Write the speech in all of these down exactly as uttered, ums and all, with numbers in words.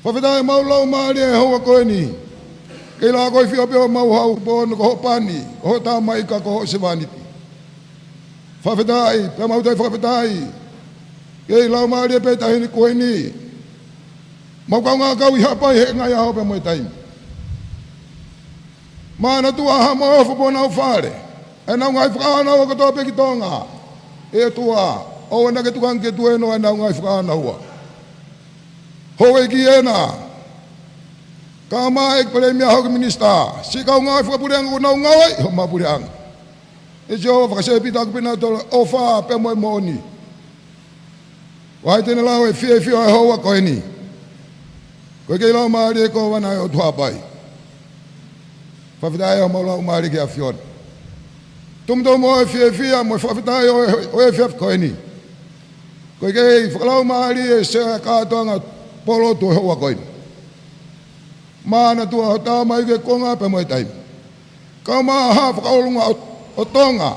Fakafetaʻi, mau laumālie he houa ko eni. Kei lākoifio pē homau hau, pea mo hoʻo pani, hoʻo tamaiki, ko hoʻo sevāniti. Fakafetaʻi, pea mau toe fakafetaʻi. Kei laumālie pē taʻahine ko eni. Mau kaungā kau ʻi Haʻapai he ngaahi ʻaho pea mo e taimi. Manatuʻa ha mau ʻofa pea mo ʻenau fale. ʻEnau ngaahi fakaʻānaua kotoa pē ki Tonga. ʻE ʻOtua, ʻoua naʻa ke tukuange ke tuēnoa ʻenau ngaahi fakaʻānaua. Houʻeiki ena. Kae ʻumaʻā ʻEiki Palēmia, houʻeiki Minisitā. Siʻi kau ngāue fakapuleʻanga kuo nau ngāueʻi homau puleʻanga. ʻE Sihova, fakasēpita ʻaku pē ʻa e tolo, ʻofa pea mo e moʻoni. Vakai te ne lau e fiefia ʻo e houa ko eni. Ko e kei laumālie ko e ʻOtua ʻo Haʻapai. Fakafetaʻi homau laumālie ki he ʻAfiona. Tumutumu ʻo e fiefia mo e fakafetaʻi ʻo e, ʻo e efiafi ko eni. Ko e kei fakalaumālie e sea kātoanga pōlotu ʻo e houa ko eni. Manatuʻa hoʻo tamaiki he konga pea mo e taimi. Kae ʻumaʻā Haʻa Fakaʻolunga ʻo, ʻo Tonga.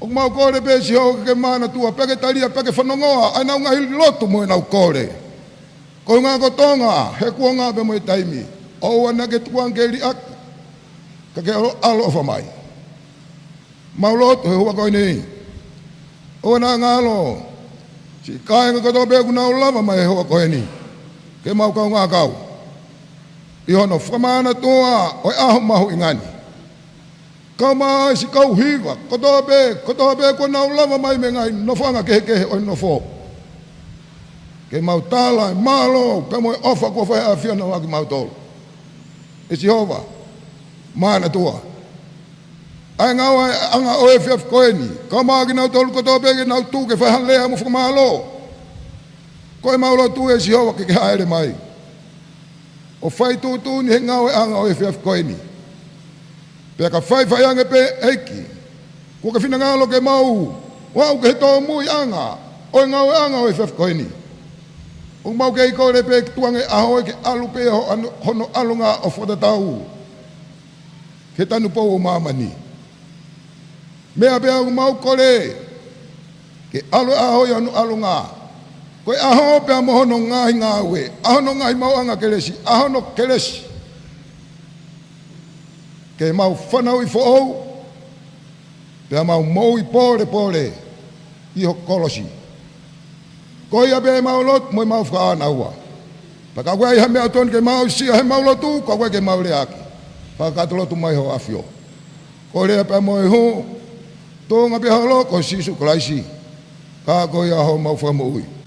ʻOku mau kole pē Sihova ke ke manatuʻa, pea ke talia, pea ke fanongoa ʻa ʻenau ngaahi lotu mo ʻenau kole. Ko e ngaahi ko Tonga, he kuonga pea mo e taimi. ʻOua naʻa ke tukuange ke liʻaki, ka ke ʻalo, ʻaloʻofa mai. Mau lotu he houa ko eni. ʻOua naʻa ngalo siʻi kāinga kotoa pē kuo nau lava mai he houa ko eni ke mau kaungā kau ʻi hono fakamanatuʻa ʻo e ʻaho mahuʻinga ni. Kae ʻumaʻā siʻi kau hiva kotoa pē, kotoa pē kuo nau lava mai mei he ngaahi nofoʻanga kehekehe ʻo e nofo. Ke mau tala e mālō pea mo e ʻofa kuo fai ʻe he ʻAfiona maʻa kimautolu. ʻE Sihova, manatuʻa ʻa e ngāueʻanga ʻo e efiafi ko eni, kae ʻumaʻā kinautolu kotoa pē ke nau tuʻu ke fai ha lea mo fakamālō. Ko ʻemau lotu ʻe Sihova ke ke hāʻele mai ʻo fai tuʻutuʻuni he ngāueʻanga ʻo e efiafi ko eni. Pea ka faifai ange pē ʻEiki, kuo ke finangalo ke mau aʻu ki he tōmuiʻanga ʻo e ngāueʻanga ʻo e efiafi ko eni. ʻOku mau kei kole pē ke tukuange ʻa e ʻaho ke ʻalu pē ho-, ano-, hono ʻalunga ʻo fakatatau ki he tanupou ʻo māmani. Meʻa pē ʻoku mau kole ke ʻalu e ʻaho ʻi hono ʻalunga, ko e ʻaho pea mo hono ngaahi ngāue, ʻa hono ngaahi maʻuʻanga kelesi, ʻa hono kelesi. Ke mau fanauʻi foʻou, pea mau moʻui pōlepole ʻi ho kolosi. Ko ia pē ʻemau lotu mo ʻemau fakaʻānaua. Pea ka ʻoku ʻi ai ha meʻa totonu ke mau aʻusia heʻemau lotu, ka ʻoku ʻikai ke mau leaʻaki, fakakātolotu mai ho ʻAfio. Ko e lea pea mo e hū, tuʻunga pē holo ko Sīsū Kalaisi, ka ko ia homau Fakamoʻui.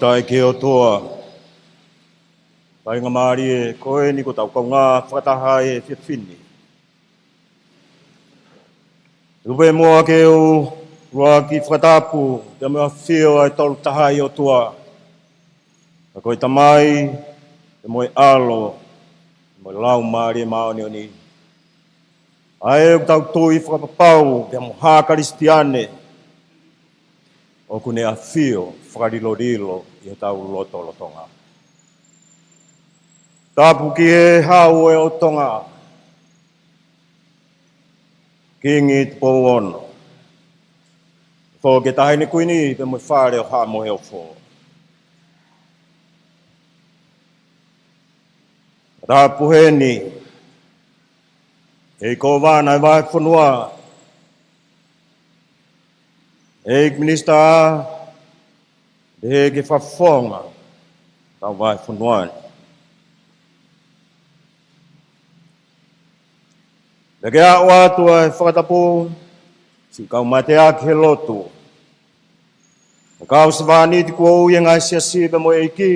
Fakafetaʻi ki he ʻOtua. Faingamālie ko eni kuo tau kaungā fakataha he efiafi ni. Tuku muʻa ke u ʻuluaki fakatapu pea mo e ʻafio ʻa e Tolu Tahaʻi ʻOtua. Ka ko e Tamai, pea mo e ʻAlo, pea mo e Laumālie Māʻoniʻoni. ʻA ē ʻoku tau tui fakapapau pea mo ha Kalisitiane, ʻoku ne ʻafio fakalilolilo ʻi hotau lotolotonga. Tapu ki he Hau ʻo Tonga, Kingi Tupou Ono. Foki ki he Taʻahine Kuini pea mo e Fale ʻo Haʻa Moheofo. Tapu heni ʻEiki Kōvana ʻo e Vahefonua, ʻEiki Minisitā, pehē ki he fakafofonga ʻo e vahefonua ni. Pea ke aʻu atu ʻa e fakatapu siʻi kau mateaki he lotu, ʻa e kau sevāniti kuo ui ʻe he ngaahi siasi pea mo e ʻEiki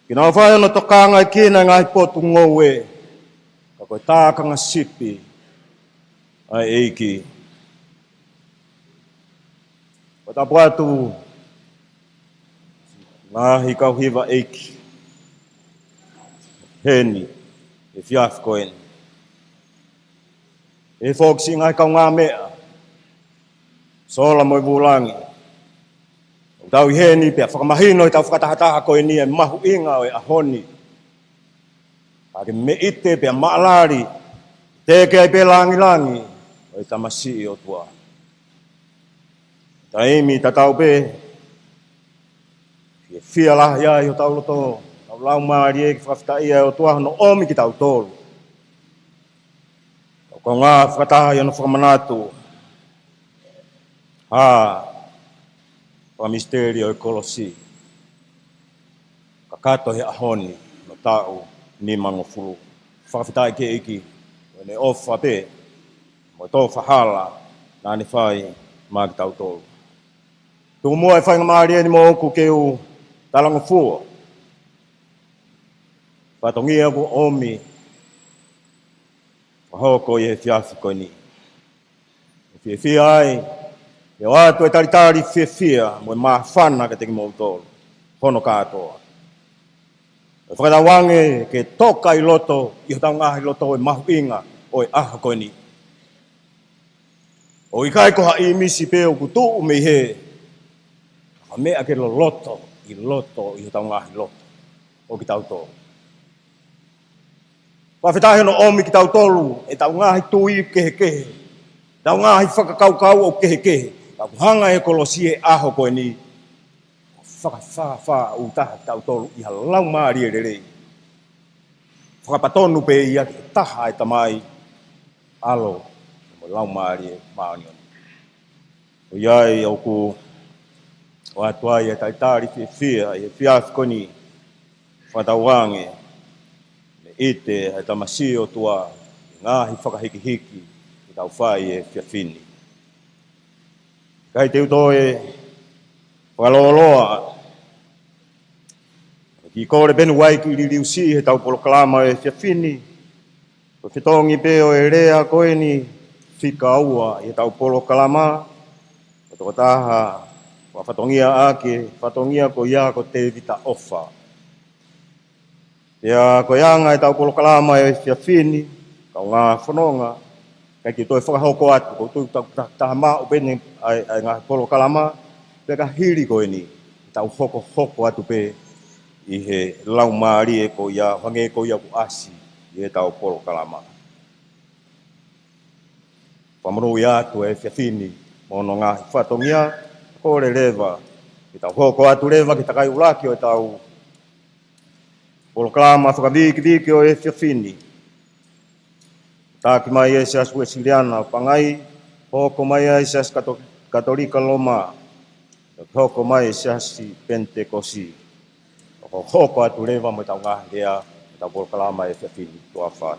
ke nau fai hono tokangaʻi ʻa e ngaahi potungāue, ka ko e tākanga sipi ʻa e ʻEiki. Fakatapu atu ngaahi kau hiva ʻeiki heni he efiafi ko eni. Pehē foki siʻi ngaahi kaungāmeʻa, Sola mo e Vulangi, ʻoku tau ʻi heni pea fakamahino ʻi heʻetau fakatahataha ko eni ʻa e mahuʻinga ʻo e ʻaho ni. Ka ke meʻite pea maʻalali, teke ai pē langilangi ʻo e tamasiʻi ʻOtua. Taimi tatau pē, fiefia lahi ai hotau loto, tau laumālie ke fakafetaʻia ʻa e ʻOtua hono ʻomi kitautolu. Tau kaungā fakataha ʻi hono fakamanatu ʻa e fakamisiteli ʻo e kolosi, kakato he ʻaho ni, hono taʻu nimangofulu. Fakafetaʻi ki he ʻEiki, ko ʻene ʻofa pē mo e tofa hala naʻa ne fai maʻa kitautolu. Tuku muʻa e faingamālie ni moʻoku ke u talangofua fatongia kuo ʻomi fakahoko ʻi he efiafi ko eni. Fiefia ai ke ʻoatu e talitali fiefia mo e māfana kiate kimoutolu hono kātoa. ʻE fakatauange ke toka ʻi loto, ʻi hotau ngaahi loto e mahuʻinga ʻo e ʻaho ko eni. ʻOku ʻikai ko ha ʻīmisi pē ʻoku tuʻu mei hē, ka ko e meʻa ke loloto ʻi loto, ʻi hotau ngaahi loto ʻo kitautolu. Fakafetaʻi hono ʻomi kitautolu ʻetau ngaahi tui kehekehe, ʻetau ngaahi fakakaukau ʻoku kehekehe, ka kuo hanga ʻe he kolosi he ʻaho ko eni ʻo fakafāfā ʻo taha kitautolu ʻi ha laumālie lelei. Fakapatonu pē ia ki he taha ʻa e Tamai, ʻAlo, mo e Laumālie Māʻoniʻoni. ʻOku ʻi ai ʻoku ʻoatu ai e talitali fiefia ʻi he efiafi ko eni, fakatauange ke ʻite ʻa e tamasiʻi ʻOtua ʻi he ngaahi fakahikihiki ʻoku tau fai he efiafi ni. ʻIkai te u toe fakalōloa, kiʻi kole pē ʻeni ʻa e kiʻi liliu siʻi heʻetau polokalama he efiafi ni. Ko e fetongi pē ʻo e lea ko eni fika ua ʻi heʻetau polokalama, ko e tokotaha fakafatongia ʻaki e fatongia ko ia ko Tēvita ʻOfa. Pea ko e anga ʻetau polokalama he efiafi ni, kaungā fononga, ʻikai ke u toe fakahoko atu, ko u tui ʻoku tau ta-, taha maʻu pē ʻeni ʻa e, ʻa e ngaahi polokalama, pea ka hili ko eni, tau hokohoko atu pē ʻi he laumālie ko ia, hangē ko ia kuo ʻasi ʻi heʻetau polokalama. Fakamonūʻia atu e efiafi ni mo hono ngaahi fatongia, kole leva ke tau hoko atu leva ki he takaiki ʻuluaki ʻo ʻetau polokalama fakavikiviki ʻo e efiafi ni. Taki mai e Siasi Uēsiliana Pangai, hoko mai e Siasi Kato-, Katolika Loma, hoko mai e Siasi Penitekosi. Hoko, hoko atu leva mo ʻetau ngaahi lea, ʻetau polokalama he efiafi ni. Tuʻa ʻofa.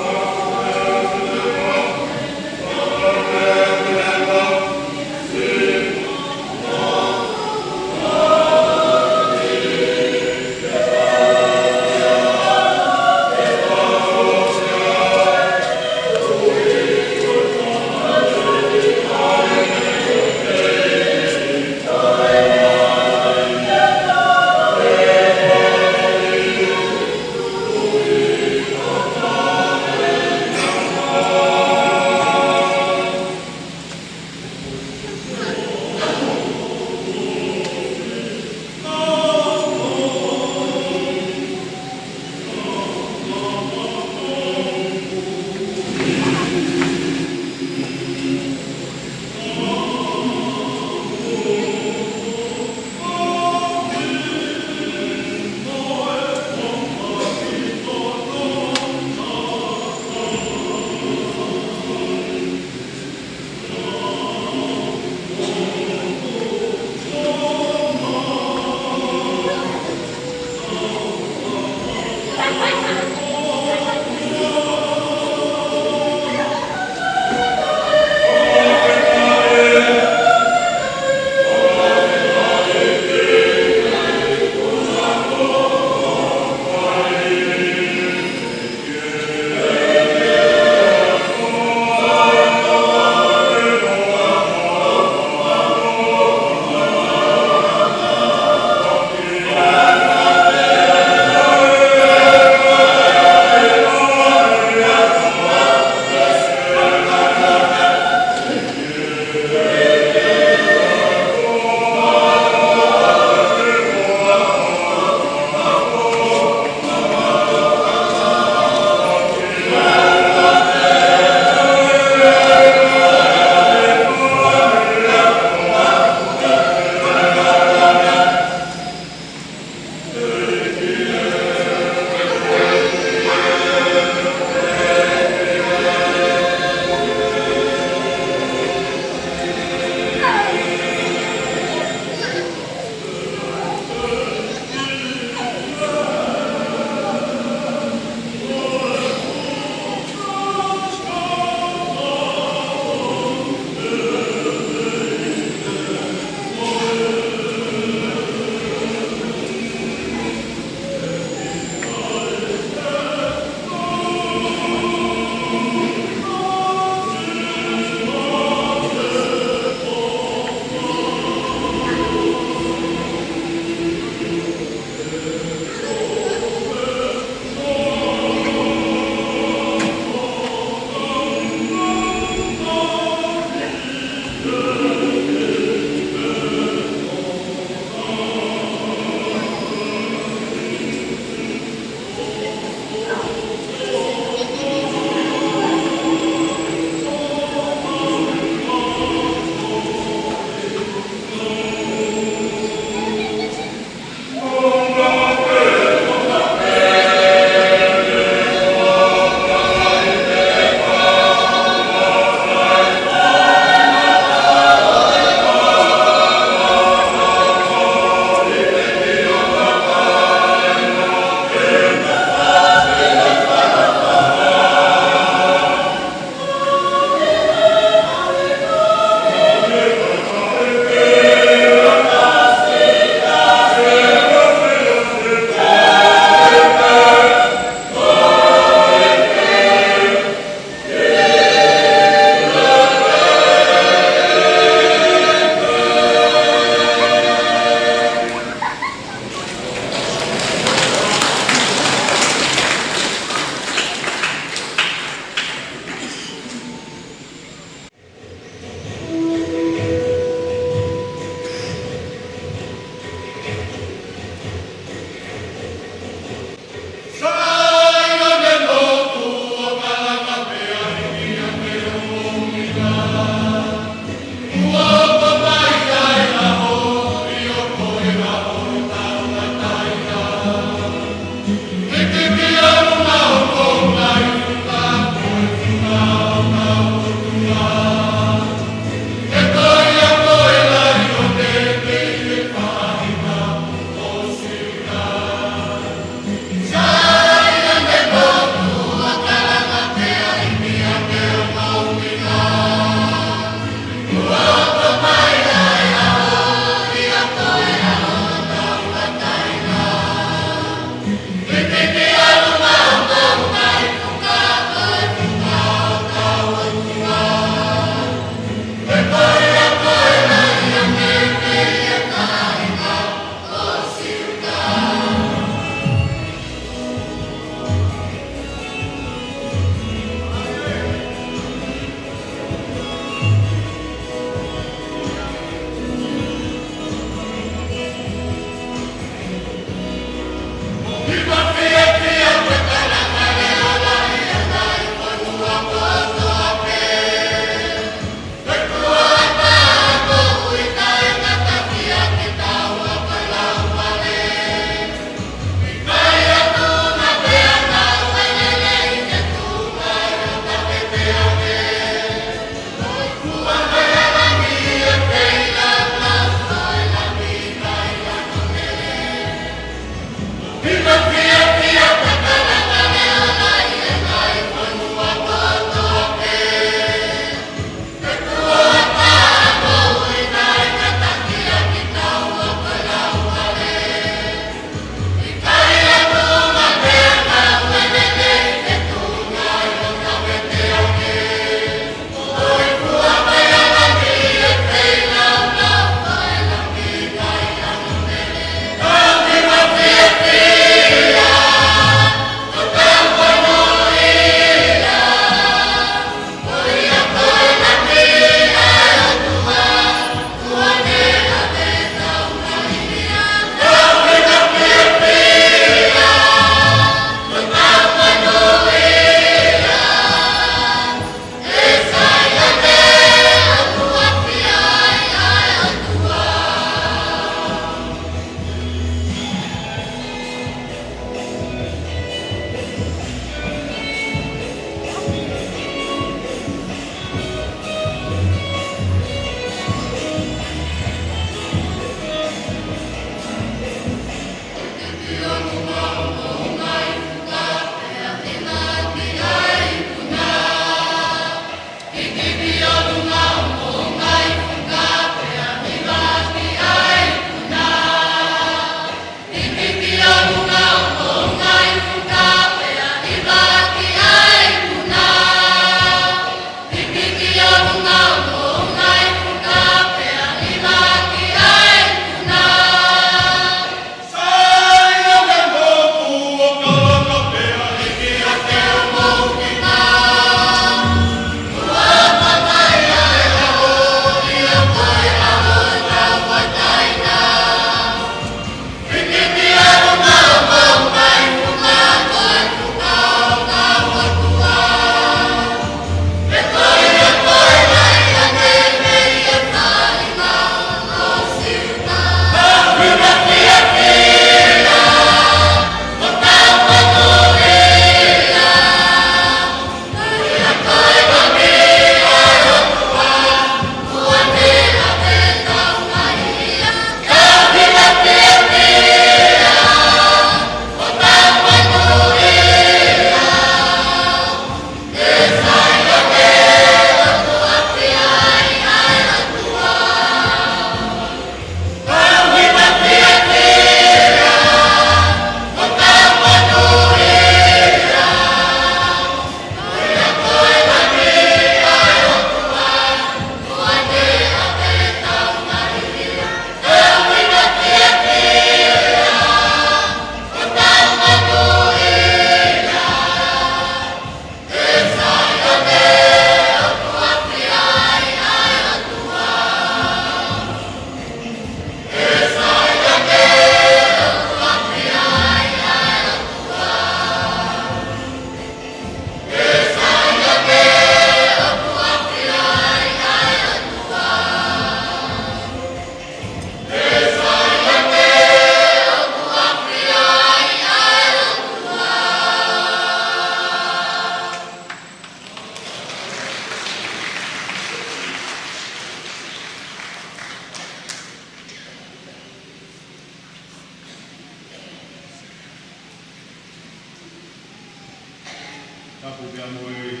Tapu pea mo e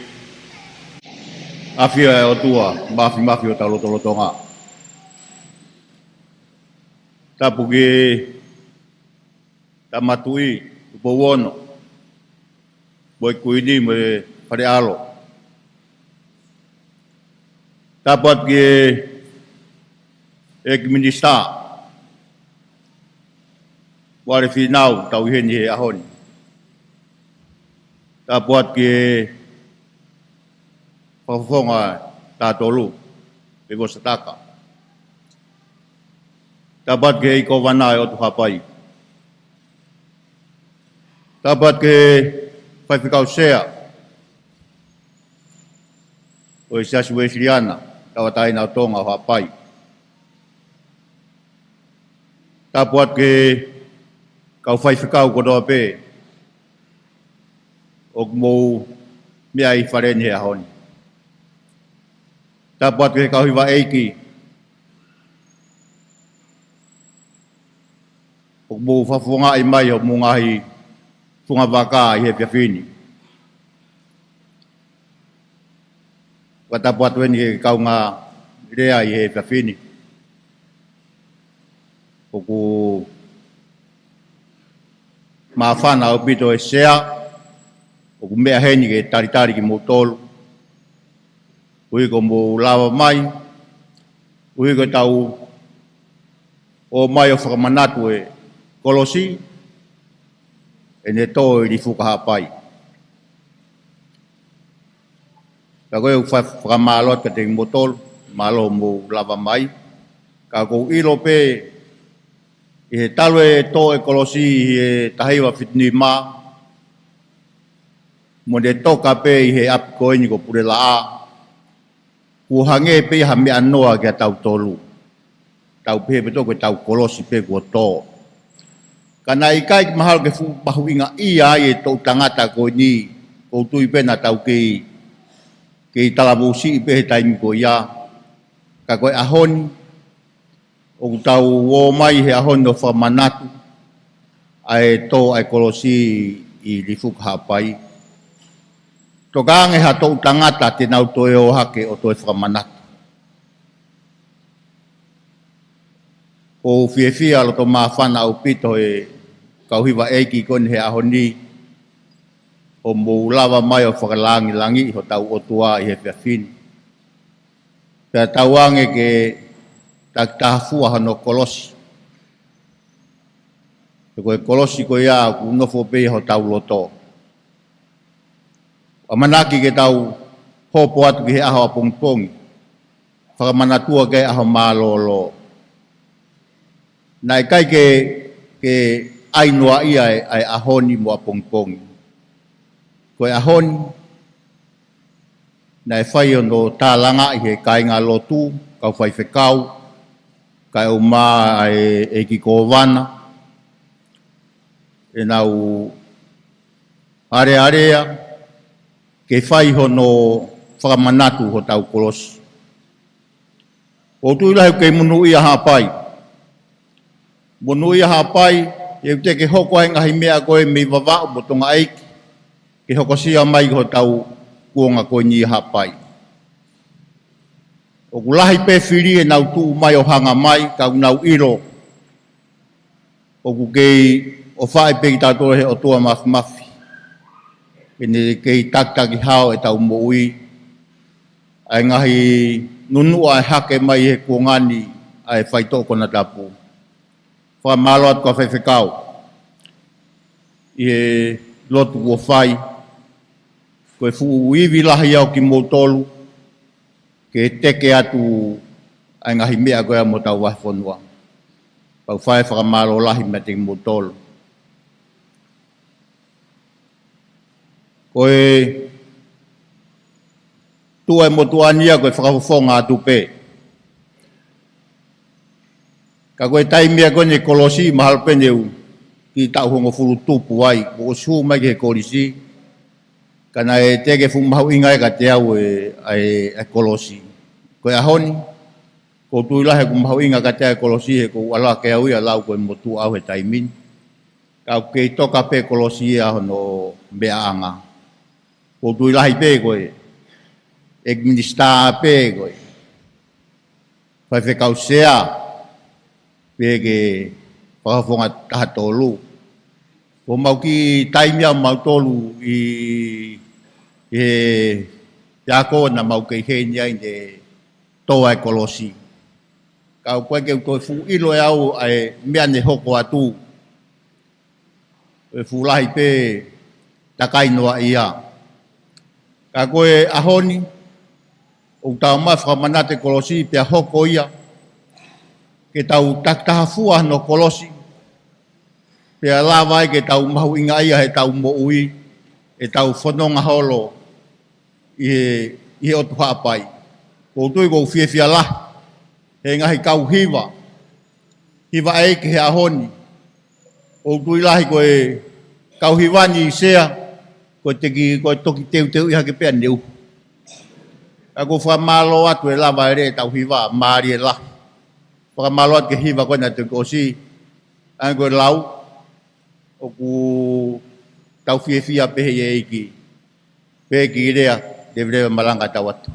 ʻafio ʻa e ʻOtua, Māfimafi ʻo e lotolotonga. Tapu ki he Tama Tuʻi, Tupou Ono, mo e Kuini, mo e Fale ʻAlo. Tapu atu ki he ʻEiki Minisitā, Vale Fīnau, tau ʻi heni he ʻaho ni. Tapu atu ki he Fakafofonga Taha Tolu, Pevosataka. Tapu atu ki he ʻEiki Kōvana ʻo e ʻOtu Haʻapai. Tapu atu ki he Faifekau Sea ʻo e Siasi Uēsiliana Tauʻatāina ʻo Tonga ʻo Haʻapai. Tapu atu ki he kau faifekau kotoa pē ʻoku mou meʻa ʻi fale ni he ʻaho ni. Tapu atu ki he kau hiva ʻeiki ʻoku mou fakafofongaʻi mai homou ngaahi fungavaka ʻi he efiafi ni. Fakatapu atu eni ki he kaungā lea ʻi he efiafi ni. ʻOku māfana ʻaupito e Sea ʻoku meʻa heni ke talitali kimoutolu. Koeʻuhi ko hoʻomou lava mai, koeʻuhi ko ʻetau ō mai ʻo fakamanatu e kolosi ʻene tō ʻi Lifuka Haʻapai. Ka ko e fa-, fakamālō atu kiate kimoutolu, mālō hoʻomou lava mai. Ka ʻoku ou ʻilo pē ʻi he talu e tō e kolosi ʻi he taha hiva fitu nima, mo ʻene toka pē ʻi he ʻapi ko eni ko Pulelaʻā, kuo hangē pē ia ha meʻa noa kiate kitautolu. Tau pehē pē toki ko ʻetau kolosi pē kuo tō. Ka naʻe ʻikai ke mahalo ke fuʻu mahuʻingaʻia ai e toʻu tangata ko eni, ʻoku ou tui pē naʻa tau kei, kei talavou siʻi pē he taimi ko ia. Ka ko e ʻaho ni, ʻoku tau ō mai he ʻaho ni ʻo fakamanatu ʻa e tō ʻa e kolosi ʻi Lifuka Haʻapai. Toka ange ha toʻu tangata te nau toe ō hake ʻo toe fakamanatu. ʻOku ou fiefia loto māfana ʻaupito he kau hiva ʻeiki ko eni he ʻaho ni, hoʻomou lava mai ʻo fakalāngilangiʻi hotau ʻOtua ʻi he efiafi ni. Pea tauange ke takitaha fua hono kolosi. He ko e kolosi ko ia ʻoku nofo pē ʻi hotau loto. ʻAmanaki ke tau hopo atu ki he ʻaho ʻapongipongi, fakamanatua ki he ʻaho mālōlō. Naʻe ʻikai ke, ke ʻai noaʻia e, ʻa e ʻaho ni mo ʻapongipongi. Ko e ʻaho ni, naʻe fai hono tālangaʻi he kāingalotu, kau faifekau, kae ʻumaʻā e ʻEiki Kōvana, ʻenau alealea ke fai hono fakamanatu hotau kolosi. ʻOku ou tui lahi ʻoku kei monūʻia Haʻapai. Monūʻia Haʻapai, he ʻoku teʻeki ke hoko ai e ngaahi meʻa ko ē mei Vavaʻu mo Tonga ʻEiki, ke hokosia mai ki hotau kuonga ko eni ʻi Haʻapai. ʻOku lahi pē fili ʻenau tuʻu mai ʻo hanga mai, ka ʻoku nau ʻilo ʻoku kei ʻofaʻi pē kitautolu he ʻOtua Māfimafi ke ne kei takitaki hao ʻetau moʻui, ʻa e ngaahi nunuʻa ʻe hake mai he kuonga ni ʻa e faitoʻo konatapu. Fakamālō atu kau faifekau ʻi he lotu kuo fai, ko e fuʻu ivi lahi ia ʻo kimoutolu ke teke atu ʻa e ngaahi meʻa ko ia mo hotau vahefonua. Pea ʻoku fai e fakamālō lahi meiate kimoutolu. Ko e tuʻu ʻa e motuʻa ni ia ko e fakafofonga atu pē. Ka ko e taimi ia ko eni e kolosi, mahalo pē ne u kiʻi taʻu hongofulu tupu ai, kuo ʻosi hū mai ki he kolisi. Ka naʻe teʻeki ke fuʻu mahuʻinga ia kiate au e, ʻa e, e kolosi. Ko e ʻaho ni, ʻoku ou tui lahi ʻoku mahuʻinga kiate au e kolosi he ʻoku ou ʻalu hake au ia ʻo lau ko e motuʻa au he taimi ni. Ka ʻoku kei toka pē kolosi ia hono meʻaʻanga. ʻOku ou tui lahi pē ko e ʻEiki Minisitā pē ko e Faifekau Sea pē ki he Fakafofonga Taha Tolu. Ko ʻemau kiʻi taimi ʻamautolu ʻi, ʻi he, he ako naʻa mau kei heni ai ne tō ʻa e kolosi. Ka ʻoku ʻikai ke u toe fuʻu ʻilo ʻe au ʻa e meʻa ne hoko atu. ʻE fuʻu lahi pē takai noaʻia. Ka ko e ʻaho ni, ʻoku tau mai fakamanatu e kolosi pea hoko ia ke tau takitaha fua hono kolosi. pea lava ai ke tau mahuʻingaʻia heʻetau moʻui, ʻetau fononga holo ʻi he, ʻi he ʻOtu Haʻapai. ʻOku ou tui ʻoku ou fiefia lahi he ngaahi kau hiva, hiva ʻeiki he ʻaho ni. ʻOku ou tui lahi ko e kau hiva ni, Sea, ko e teki, ko e toki teuteuʻi hake pē ʻaneuhu. Ka ʻoku ou fakamālō atu e lava e lea ʻetau hiva, mālie lahi. Fakamālō atu ki he hiva ko ena toki ʻosi, ʻa ia ko e lau, ʻoku tau fiefia pē he ʻEiki. Pea kiʻi lea, leveleva malanga tau atu.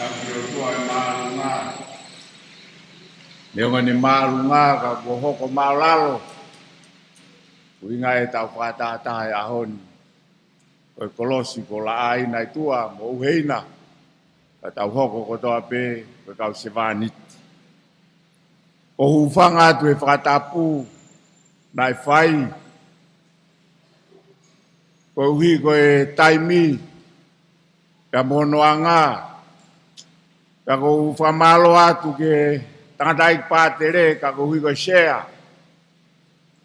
ʻOtua ʻe māʻolunga. Neongo ʻene māʻolunga ka kuo hoko māʻulalo. ʻUhinga ʻetau fakatahataha he ʻaho ni, ko e kolosi kuo laʻaina ʻe he ʻOtua mo ʻuheina, ka tau hoko kotoa pē ko e kau sevāniti. ʻOku ou hūfanga atu he fakatapu naʻe fai, koeʻuhi ko e taimi pea mo hono anga. Pea ʻoku ou fakamālō atu ki he tangataʻeiki pātele, ka koeʻuhi ko e sea,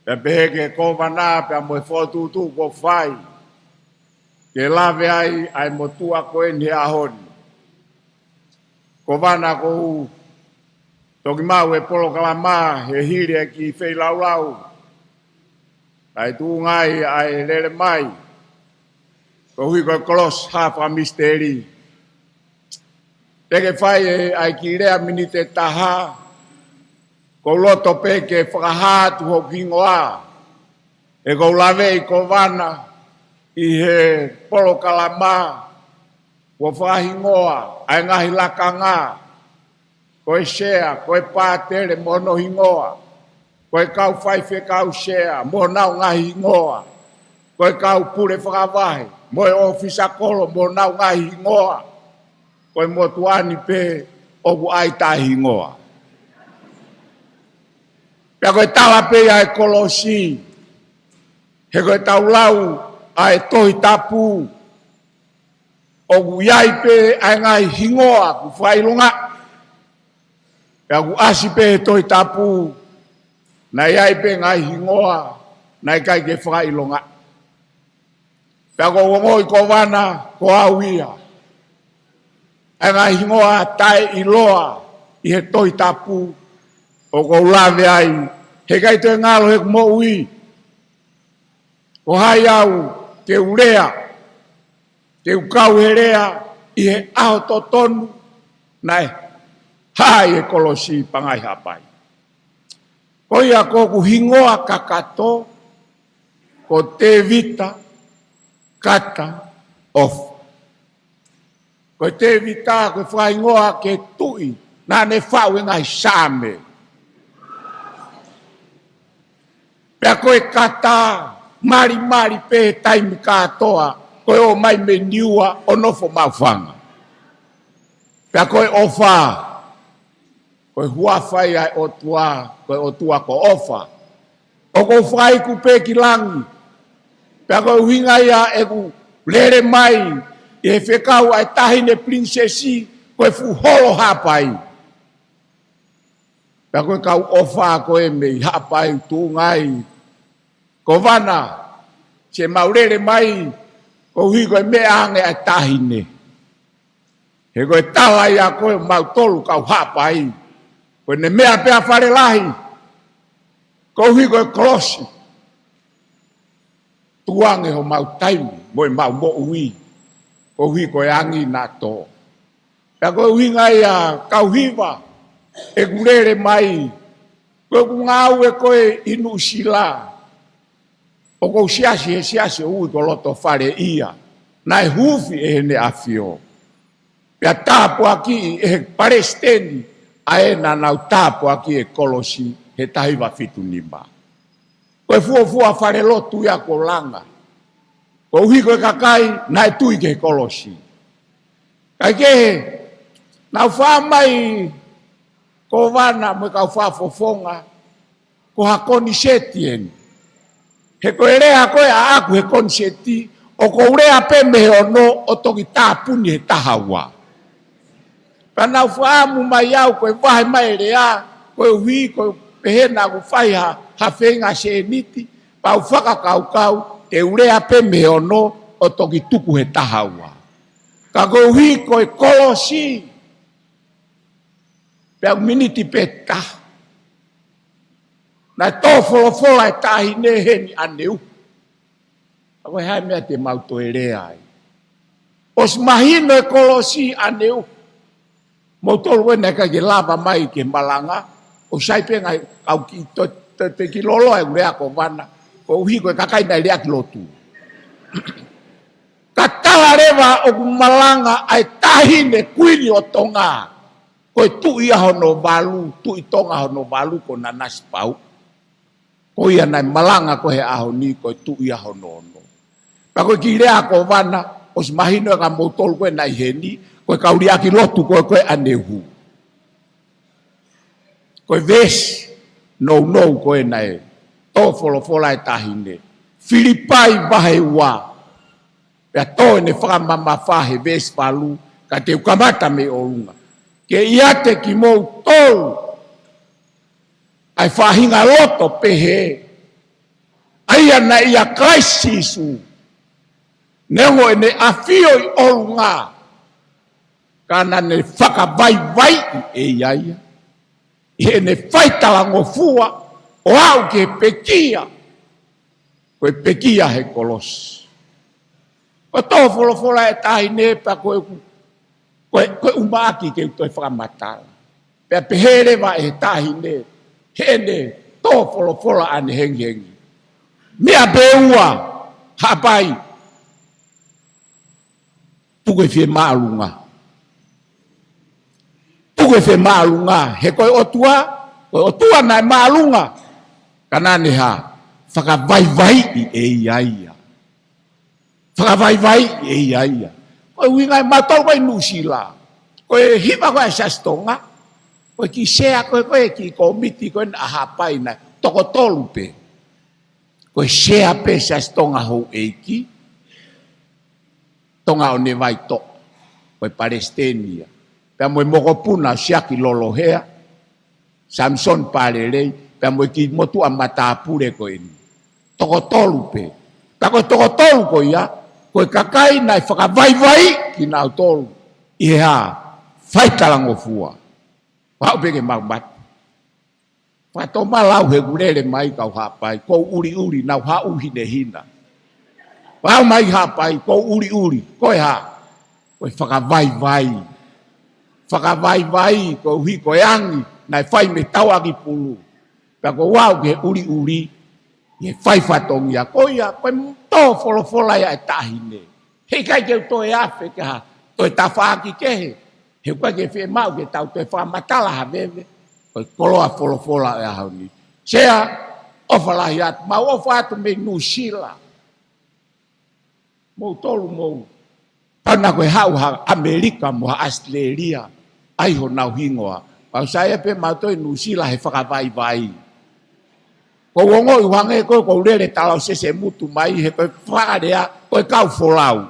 pea pehē ki he kōvana pea mo e fokotuʻutuʻu kuo fai ke lave ai ʻa e motuʻa ko eni he ʻaho ni. Kōvana, ʻoku ou toki maʻu e polokalama he hili e kiʻi feilaulau naʻe tuʻunga ai ʻa e lele mai, koeʻuhi ko e kolosi ha fakamisiteli. Te ke fai ʻa e kiʻi lea miniti ʻe taha, ʻoku ou loto pē ke fakahā atu hoku hingoa. He ʻoku ou laveʻi, kōvana, ʻi he polokalama kuo fakahingoa ʻa e ngaahi lakanga, ko e sea, ko e pātele mo hono hingoa, ko e kau faifekau sea mo honau ngaahi hingoa, ko e kau pule fakavahe mo e ʻōfisa kolo mo honau ngaahi hingoa, ko e motuʻa ni pē ʻoku ʻai taʻehingoa. Pea ko e tala pē ia ʻa e kolosi, he ko e tau lau ʻa e Tohi Tapu, ʻoku ʻi ai pē ʻa e ngaahi hingoa kuo fakaʻilongaʻi. Pea kuo ʻasi pē he Tohi Tapu naʻe ʻi ai pē ngaahi hingoa naʻe ʻikai ke fakaʻilongaʻi. Pea ʻoku ou ongoʻi, kōvana, ko au ia. ʻA e ngaahi hingoa taʻeʻiloa ʻi he Tohi Tapu ʻoku ou lave ai, he ʻikai toe ngalo heʻeku moʻui. Ko hai au ke u lea, ke u kau he lea ʻi he ʻaho totonu naʻe hā ai e kolosi Pangai Haʻapai? Ko ia, ko hoku hingoa kakato ko Tēvita Kata ʻOfa. Ko e Tēvita ko e fakahingoa ki he tuʻi naʻa ne faʻu e ngaahi Saame. Pea ko e Kata, malimali pē he taimi kātoa ko e ō mai mei Niua ʻo nofo Maʻufanga. Pea ko e ʻOfa, ko e huafa ia ʻo e ʻOtua, ko e ʻOtua ko ʻOfa. ʻOku ou fakaiku pē ki langi. Pea ko e ʻuhinga ia ʻeku lele mai ʻi he fekau ʻa e Taʻahine Pilinisesi ko e fuʻu Holo Haʻapai. Pea ko e kau ʻofa ko ē mei Haʻapai ʻoku tuʻunga ai, kōvana, ke mau lele mai koeʻuhi ko e meʻa ange ʻa e Taʻahine. He ko e tala ia ko ē ʻo mautolu kau Haʻapai, ko ʻene meʻa pē ʻa Falelahi koeʻuhi ko e kolosi. Tuʻu ange homau taimi mo ʻemau moʻui koeʻuhi ko e angi naʻa tō. Pea ko e ʻuhinga ia, kau hiva, ʻeku lele mai, ko ʻeku ngāue ko ē ʻi Nuʻusila, ʻoku ou siasi he siasi ʻoku ui ko Lotofale ia, naʻe huufi ʻe Heʻene ʻAfio. Pea tāpuakiʻi ʻe he palesiteni ʻa ē naʻa nau tāpuakiʻi e kolosi he taha hiva fitu nima. Ko e fuofua falelotu ia kuo langa koeʻuhi ko e kakai naʻe tui ki he kolosi. Kae kehe, nau faʻa mai, kōvana mo e kau fakafofonga, ko ha koniseti eni. He ko e lea ko ē ʻaʻaku he koniseti, ʻoku ou lea pē mei he ono ʻo toki tāpuni he taha ua. Pea nau fakaʻamu mai au ko e vahe mai e lea, koeʻuhi ko e pehē naʻa ku fai ha, ha feinga sēniti, pea u fakakaukau te u lea pē mei he ono ʻo toki tuku he taha ua. Ka koeʻuhi ko e kolosi, pea u miniti pē taha, naʻe tō folofola e Taʻahine heni ʻaneuhu. Ka ko e hā e meʻa te mau toe lea ai? ʻOsi mahino e kolosi ʻaneuhu. Moutolu ē naʻe ʻikai ke lava mai ke malanga, ʻoku sai pē ngaahi kau kiʻi toe, toe, toe kiʻi lōloa e lea, kōvana, koeʻuhi ko e kakai naʻe lea ki lotu. Ka tala Leva ʻoku malanga ʻa e taʻahine kuini ʻo Tonga. Ko e tuʻi ia hono valu, tuʻi Tonga hono valu ko Nanasipauʻu. Ko ia naʻe malanga ko ē he ʻaho ni ko e tuʻi ia hono ono. Pea ko e kiʻi lea ʻa Kōvana, ʻosi mahino ʻe kimoutolu ko ē naʻe ʻi heni, ko e kau liʻaki lotu ko ē ko ē ʻaneuhu. Ko e veesi nounou ko ē naʻe tō folofola ʻa e taʻahine. Filipai vahe ua. Pea tō ʻene fakamamafa he veesi valu, ka te u kamata mei ʻolunga. Ke ʻiate kimoutolu ʻa e faʻahinga loto pehē, ʻa ia naʻe ʻia Kalaisi Sīsū, neongo ʻene ʻafio ʻi ʻolunga, ka naʻa ne fakavaivaiʻi ʻe ia ia ʻi heʻene faitalangofua ʻo aʻu ki he pekia, ko e pekia he kolosi. Ko e tō folofola ʻa e taʻahine pea ko e, ko e, ko e ʻumaʻā ke u toe fakamatala. Pea pehē leva ʻe he taʻahine, heʻene tō folofola ʻa ʻene hengihengi. Meʻa pē ua, Haʻapai. Tuku e fiemāʻolunga. Tuku e fiemāʻolunga. He ko e ʻOtua, ko e ʻOtua naʻe māʻolunga. Ka naʻa ne hā, fakavaivaiʻi ʻe ia ia. Fakavaivaiʻi ʻe ia ia. Ko e ʻuhinga ʻe mautolu ko ē ʻi Nuʻusila. Ko e hiva ko ē ʻa e Siasi Tonga. Ko e kiʻi sea ko ē, ko e kiʻi kōmiti ko ē naʻa Haʻapai naʻe toko tolu pē. Ko e sea pē Siasi Tonga houʻeiki. Tonga ʻo Nevaitoʻa, ko e palesiteni ia. Pea mo e mokopuna ʻo Siaki Lolohea, Samisoni Palelei, pea mo e kiʻi motuʻa matāpule ko eni. Toko tolu pē. Ka ko e toko tolu ko ia, ko e kakai naʻe fakavaivaiʻi kinautolu ʻi he hā, faitalangofua. Pau pē ke mau mate. Fakatomala au he ʻoku lele mai kau Haʻapai, ʻoku ou ʻuliʻuli, nau haʻu hinehina. Pau mai Haʻapai, ʻoku ou ʻuliʻuli, ko e hā, ko e fakavaivai. Fakavaivai, koeʻuhi ko e angi, naʻe fai mei he tauʻaki pulu. Pea ʻoku ou aʻu ki he ʻuliʻuli, ʻi he fai fatongia. Ko ia, ko e tō folofola ia ʻa e taʻahine. He ʻikai ke u toe afe ke hā, toe tafaʻaki kehe. He ʻoku ʻikai ke fiemaʻu ke tau toe fakamatala ha veve. Ko e koloa folofola ʻo e ʻaho ni. Sea, ʻofa lahi atu, mau ʻofa atu mei Nuʻusila. Moutolu mou. Pau naʻa ko e haʻu ha ʻAmelika mo ha ʻAositelēlia. ʻAi honau hingoa. Pau sai pē mautolu ʻi Nuʻusila he fakavaivai. Ko u ongoʻi hangē ko e, ko u lele talausese mutu mai he ko e fakalea, ko e kau folau.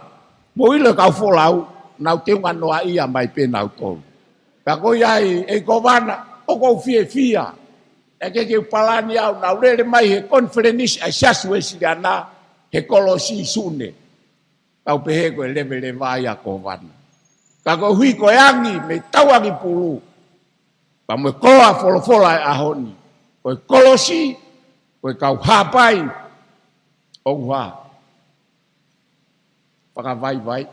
Mou ʻilo e kau folau, nau teunga noaʻia mai pē nautolu. Ka ko ia ai, ʻEiki Kōvana, ʻoku ou fiefia. ʻE ke ke u palani au, nau lele mai he konifelenisi ʻa e Siasi Uēsiliana, he kolosi Sune. Kau pehē ko e leveleva ia Kōvana. Ka koeʻuhi ko e angi mei he tauʻaki pulu. Pea mo e koloa folofola ʻo e ʻaho ni. Ko e kolosi, ko e kau Haʻapai, ʻoku hā. Fakavaivai.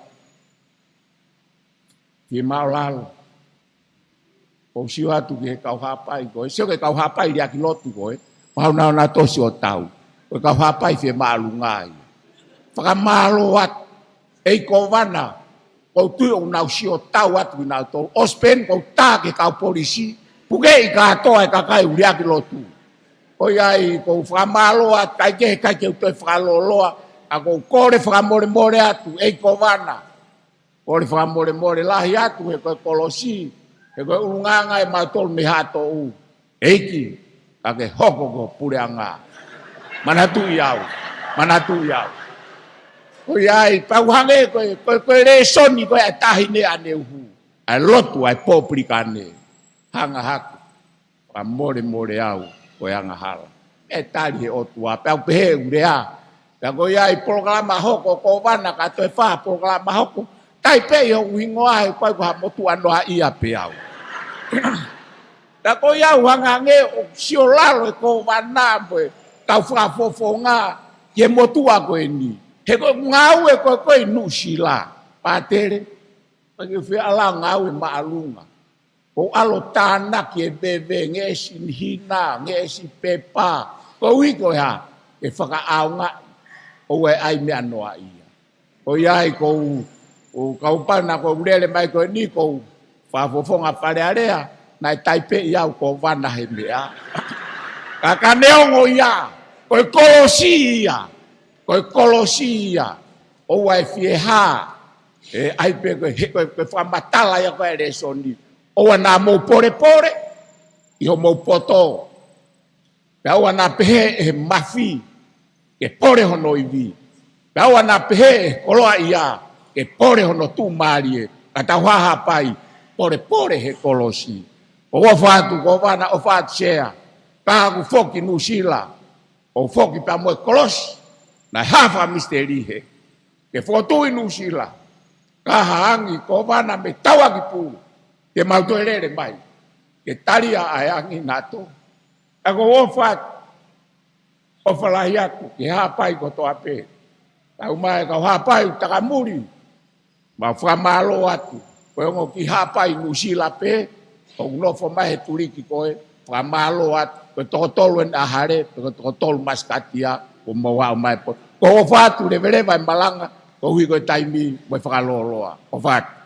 Fiemālō lalo. ʻOku ou sio atu ki he kau Haʻapai ko ē. Sio ki he kau Haʻapai liʻaki lotu ko ē. Pau naʻa nau tosi ʻo tau. Ko e kau Haʻapai fiemāʻolunga ia. Fakamālō atu. ʻEiki Kōvana, ʻoku ou tui ʻoku nau sio tau atu kinautolu. ʻOsi pē eni ʻoku ou tā ki he kau polisi, pukeʻi kātoa e kakai ʻoku liʻaki lotu. Ko ia ai ʻoku ou fakamālō atu, kae kehe ʻikai ke u toe fakalōloa, ka ʻoku ou kole fakamolemole atu, ʻEiki Kōvana. Kole fakamolemole lahi atu, he ko e kolosi, he ko e ʻulungaanga ʻe mautolu mei Haʻatoʻu. ʻEiki, ka ke hoko ko e puleʻanga. Manatuʻi au, manatuʻi au. Ko ia ai, pau hangē ko e, ko e, ko e lēsoni ko ē ʻa e taʻahine ʻaneuhu. ʻA e lotu ʻa e pōpilikane. Hanga hake. Fakamolemole au, ko e angahala. ʻE tali he ʻOtua, pea u pehē ʻeku lea. Pea ko ia ai polokalama hoko, Kōvana ka toe fai ha polokalama hoko. Tai pē ʻi hoku hingoa he ʻoku ʻikai ko ha motuʻa noaʻia pē au. Ka ko ia ʻoku hangē ʻoku sio lalo e Kōvana mo e kau fakafofonga ki he motuʻa ko eni. He ko e ngāue ko ē ko ē ʻi Nuʻusila. Pātele, ʻikai ke u fie ʻalu ʻo ngāue māʻolunga. ʻOku ou ʻalu ʻo tānaki e veve, ngeʻesi hina, ngeʻesi pepa. Koeʻuhi ko e hā, ke fakaʻaongaʻi, ʻoua ʻe ʻai meʻa noaʻia. Ko ia ai ʻoku ou ʻOku ou kapau naʻa ku lele mai ko eni ʻoku ou fakafofonga Fale Alea, naʻe taipeʻi au ko Vana he meʻa. Ka ka neongo ia, ko e kolosi ia, ko e kolosi ia, ʻoua ʻe fie hā, ʻe ʻai pē ko e, ko e, ko e fakamatala ia ko e lēsoni. ʻOua naʻa mou polepole, ʻi hoʻomou poto. Pea ʻoua naʻa pehē ʻe he mafi, ke pole hono ivi. Pea ʻoua naʻa pehē ʻe he koloaʻia, ke pole hono tuʻumālie. Ka tau hahapai, polepole he kolosi. ʻOku ou ʻofa atu, ko Vana ʻofa atu Sea. Ka ʻoku foki Nuʻusila, ʻo foki pea mo e kolosi. Naʻe hā fakamisiteli hē. Ke fokotuʻu ʻi Nuʻusila. Ka hā angi ko Vana mei Tauakipulu. Ke mau toe lele mai. Ke talia ʻa e angi naʻa tō. ʻOku ou ʻofa atu. ʻOfa lahi atu ki he haʻapai kotoa pē. Tau mai kau haʻapai ʻoku takamuli. Mau fakamālō atu. Ko e ongo kiʻi haʻapai Nuʻusila pē, ʻoku nofo mai he tuliki ko ē, fakamālō atu. Ko e toko tolu eni ʻa Hale, ko e toko tolu Masikatia, ʻoku mau aʻu mai pē. ʻOku ou ʻofa atu, leveleva e malanga, koeʻuhi ko e taimi mo e fakalōloa. ʻOfa atu.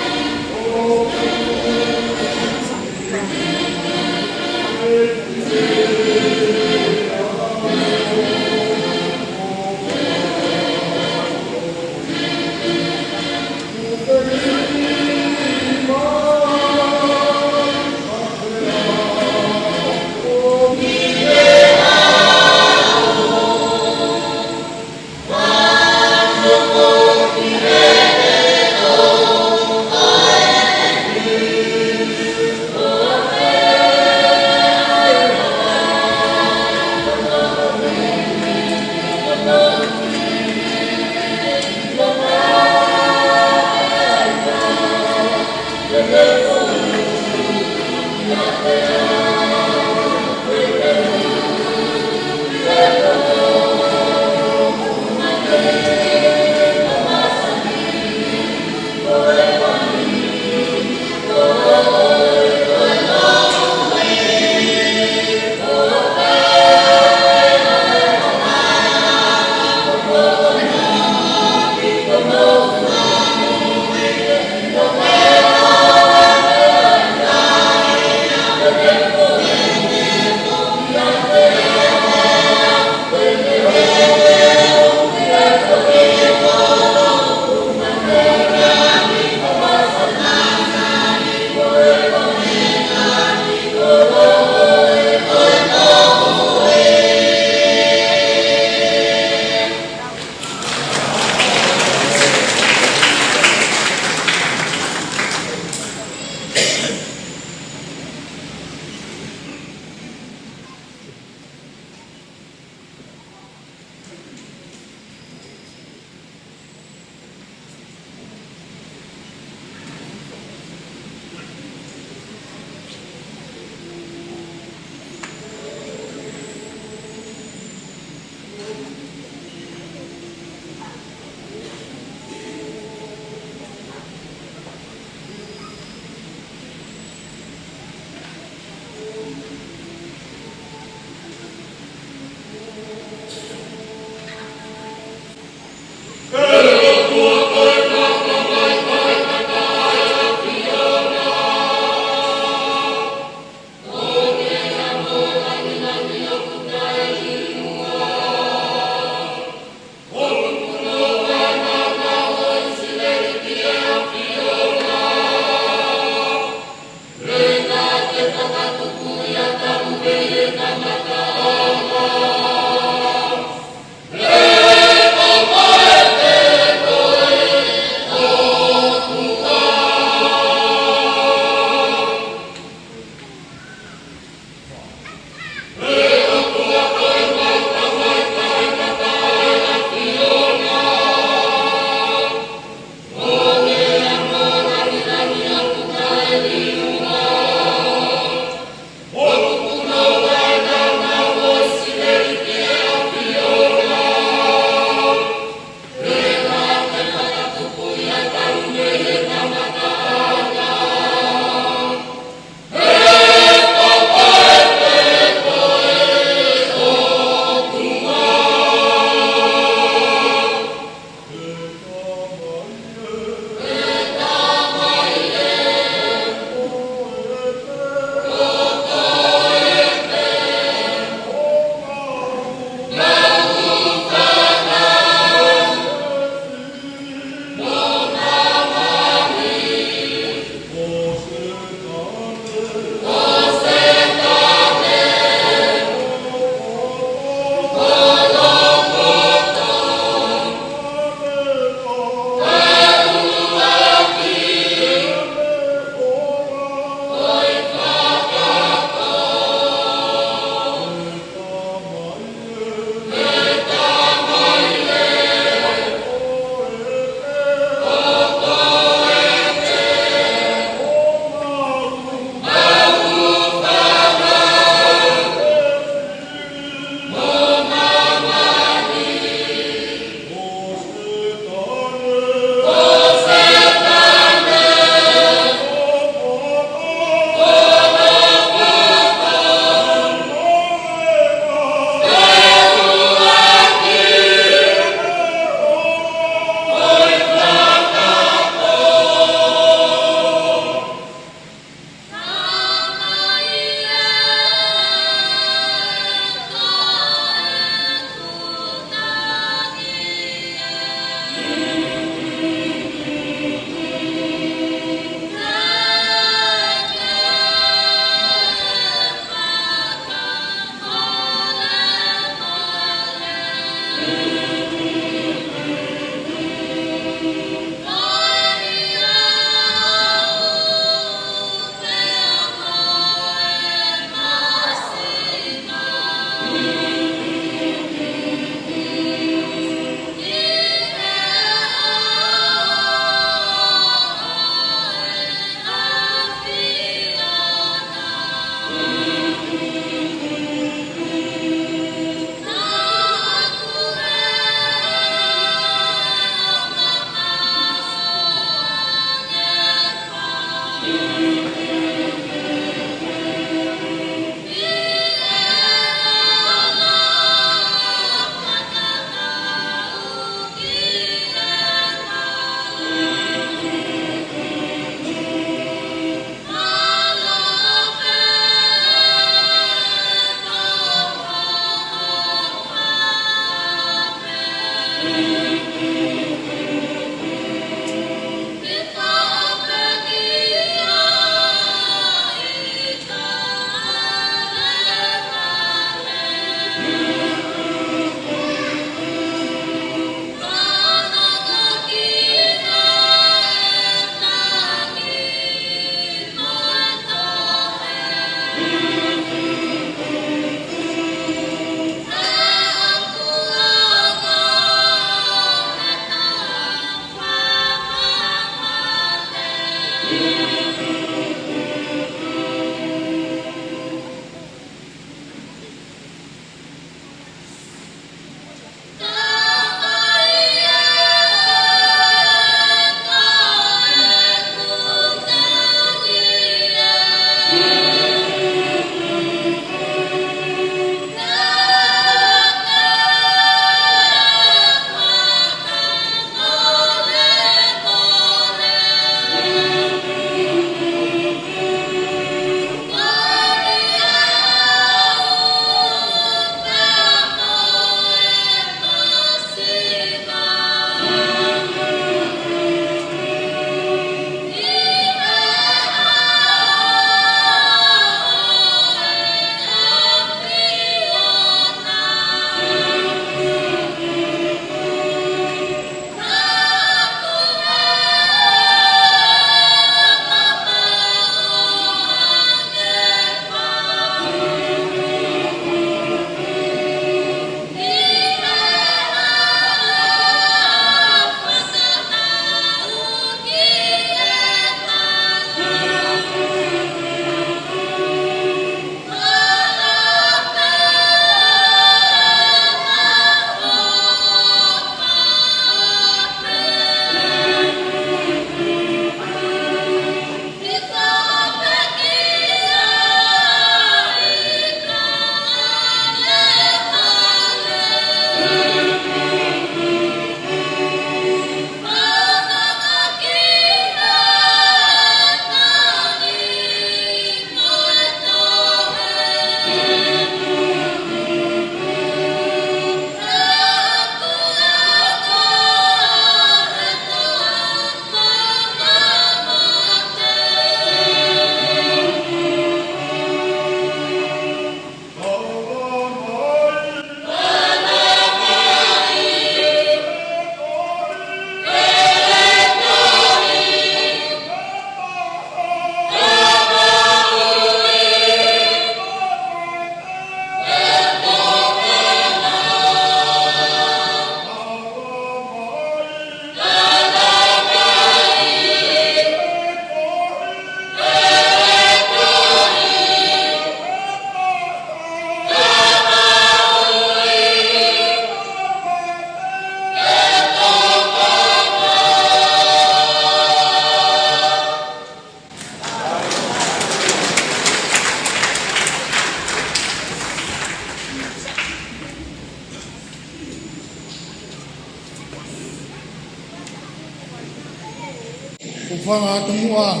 Fanga atu muʻa ʻi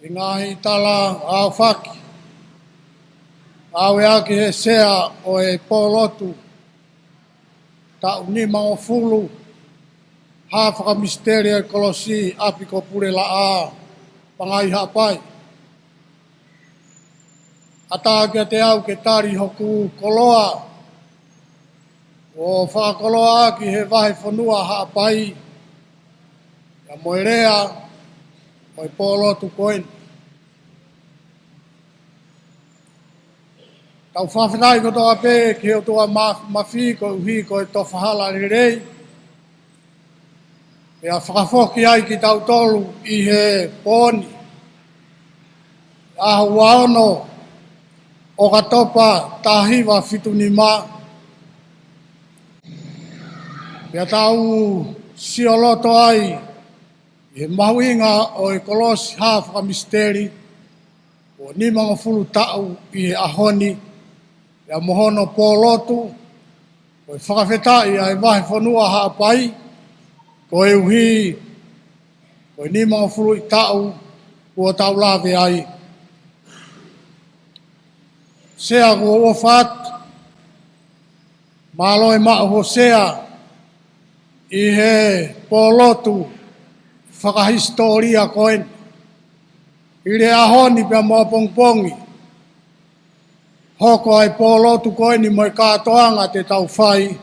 he ngaahi tala ʻaofaki, ʻave ʻaki ʻe he Sea ʻo e Pōlotu taʻu nimangofulu, Hā Fakamisiteli ʻo e Kolosi, ʻapi ko Pulelaʻā, Pangai, Haʻapai. ʻAtā kiate au ke tali hoku koloa ʻo fakakoloa ʻaki ʻe he Vahefonua Haʻapai ʻa e lea ʻo e pōlotu ko eni. Tau fakafetaʻi kotoa pē ki he ʻOtua Māfimafi koeʻuhi ko e tofa hala lelei, pea fakafoki ai kitautolu ʻi he pō ni, ʻaho ua ono ʻOkatopa taha hiva fitu nima, pea tau sioloto ai ʻi he mahuʻinga ʻo e kolosi Hā Fakamisiteli ʻo e nimangofulu taʻu ʻi he ʻaho ni, pea mo hono pōlotu ko e fakafetaʻi ʻa e Vahefonua Haʻapai koeʻuhi ko e nimangofulu taʻu kuo tau lave ai. Sea, kuo u ʻofa atu, mālō e maʻu ho Sea ʻi he pōlotu fakahisitōlia ko eni. ʻI he ʻaho ni pea mo ʻapongipongi, hoko ai e pōlotu ko eni mo e kātoanga te tau fai,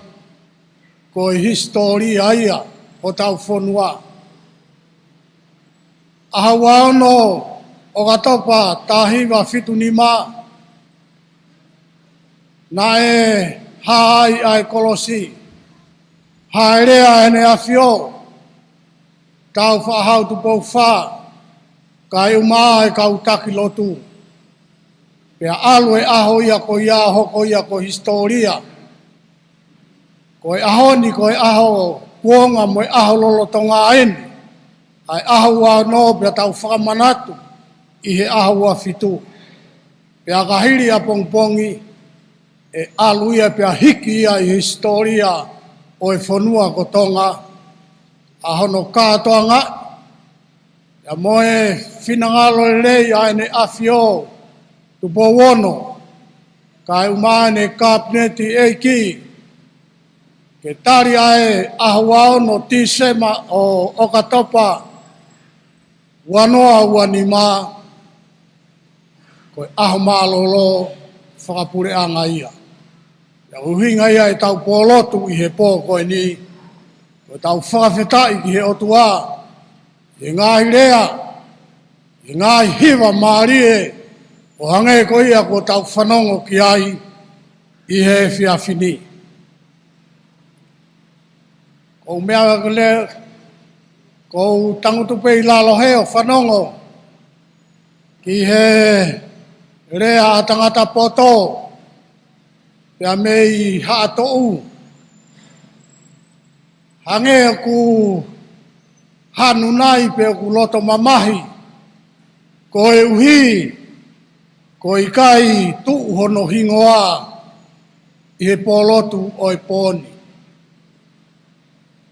ko e hisitōlia ia ʻo hotau fonua. ʻAho ua ono ʻOkatopa taha hiva fitu nima, naʻe hā ai ʻa e kolosi, hā e lea ʻa ʻEne ʻAfio, Tāufaʻāhau Tupou Fā, kae ʻumaʻā e kau taki lotu. Pea ʻalu e ʻaho ia ko ia ʻo hoko ia ko e hisitōlia. Ko e ʻaho ni ko e ʻaho kuonga mo e ʻaho lolotonga eni ʻa e ʻaho ua ono, pea tau fakamanatu ʻi he ʻaho ua fitu. Pea ka hili ʻapongipongi, ʻe ʻalu ia pea hiki ia ʻi he hisitōlia ʻo e fonua ko Tonga, ʻa hono kātoanga ia mo e finangalo lelei ʻa ʻEne ʻAfio Tupou Ono, kae ʻumaʻā ʻEne Kapineti ʻEiki, ke tali ʻa e ʻaho ua ono Tīsema ʻo ʻOkatopa ua noa ua nima, ko e ʻaho mālōlō fakapuleʻanga ia. Pea ʻuhinga ia ʻetau pōlotu ʻi he pō ko eni, ko ʻetau fakafetaʻi ki he ʻOtua ʻi he ngaahi lea, ʻi he ngaahi hiva mālie, ʻo hangē ko ia kuo tau fanongo ki ai ʻi he efiafi ni. Ko u meʻa ke lea, ko u tangutu pē ʻi lalo hē ʻo fanongo ki he lea ʻa tangata poto, pea mei Haʻatoʻu. Hangē ʻoku hanu nai pe ʻoku loto mamahi, koeʻuhi ko e ʻikai tuʻu hono hingoa ʻi he pōlotu ʻo e pō ni.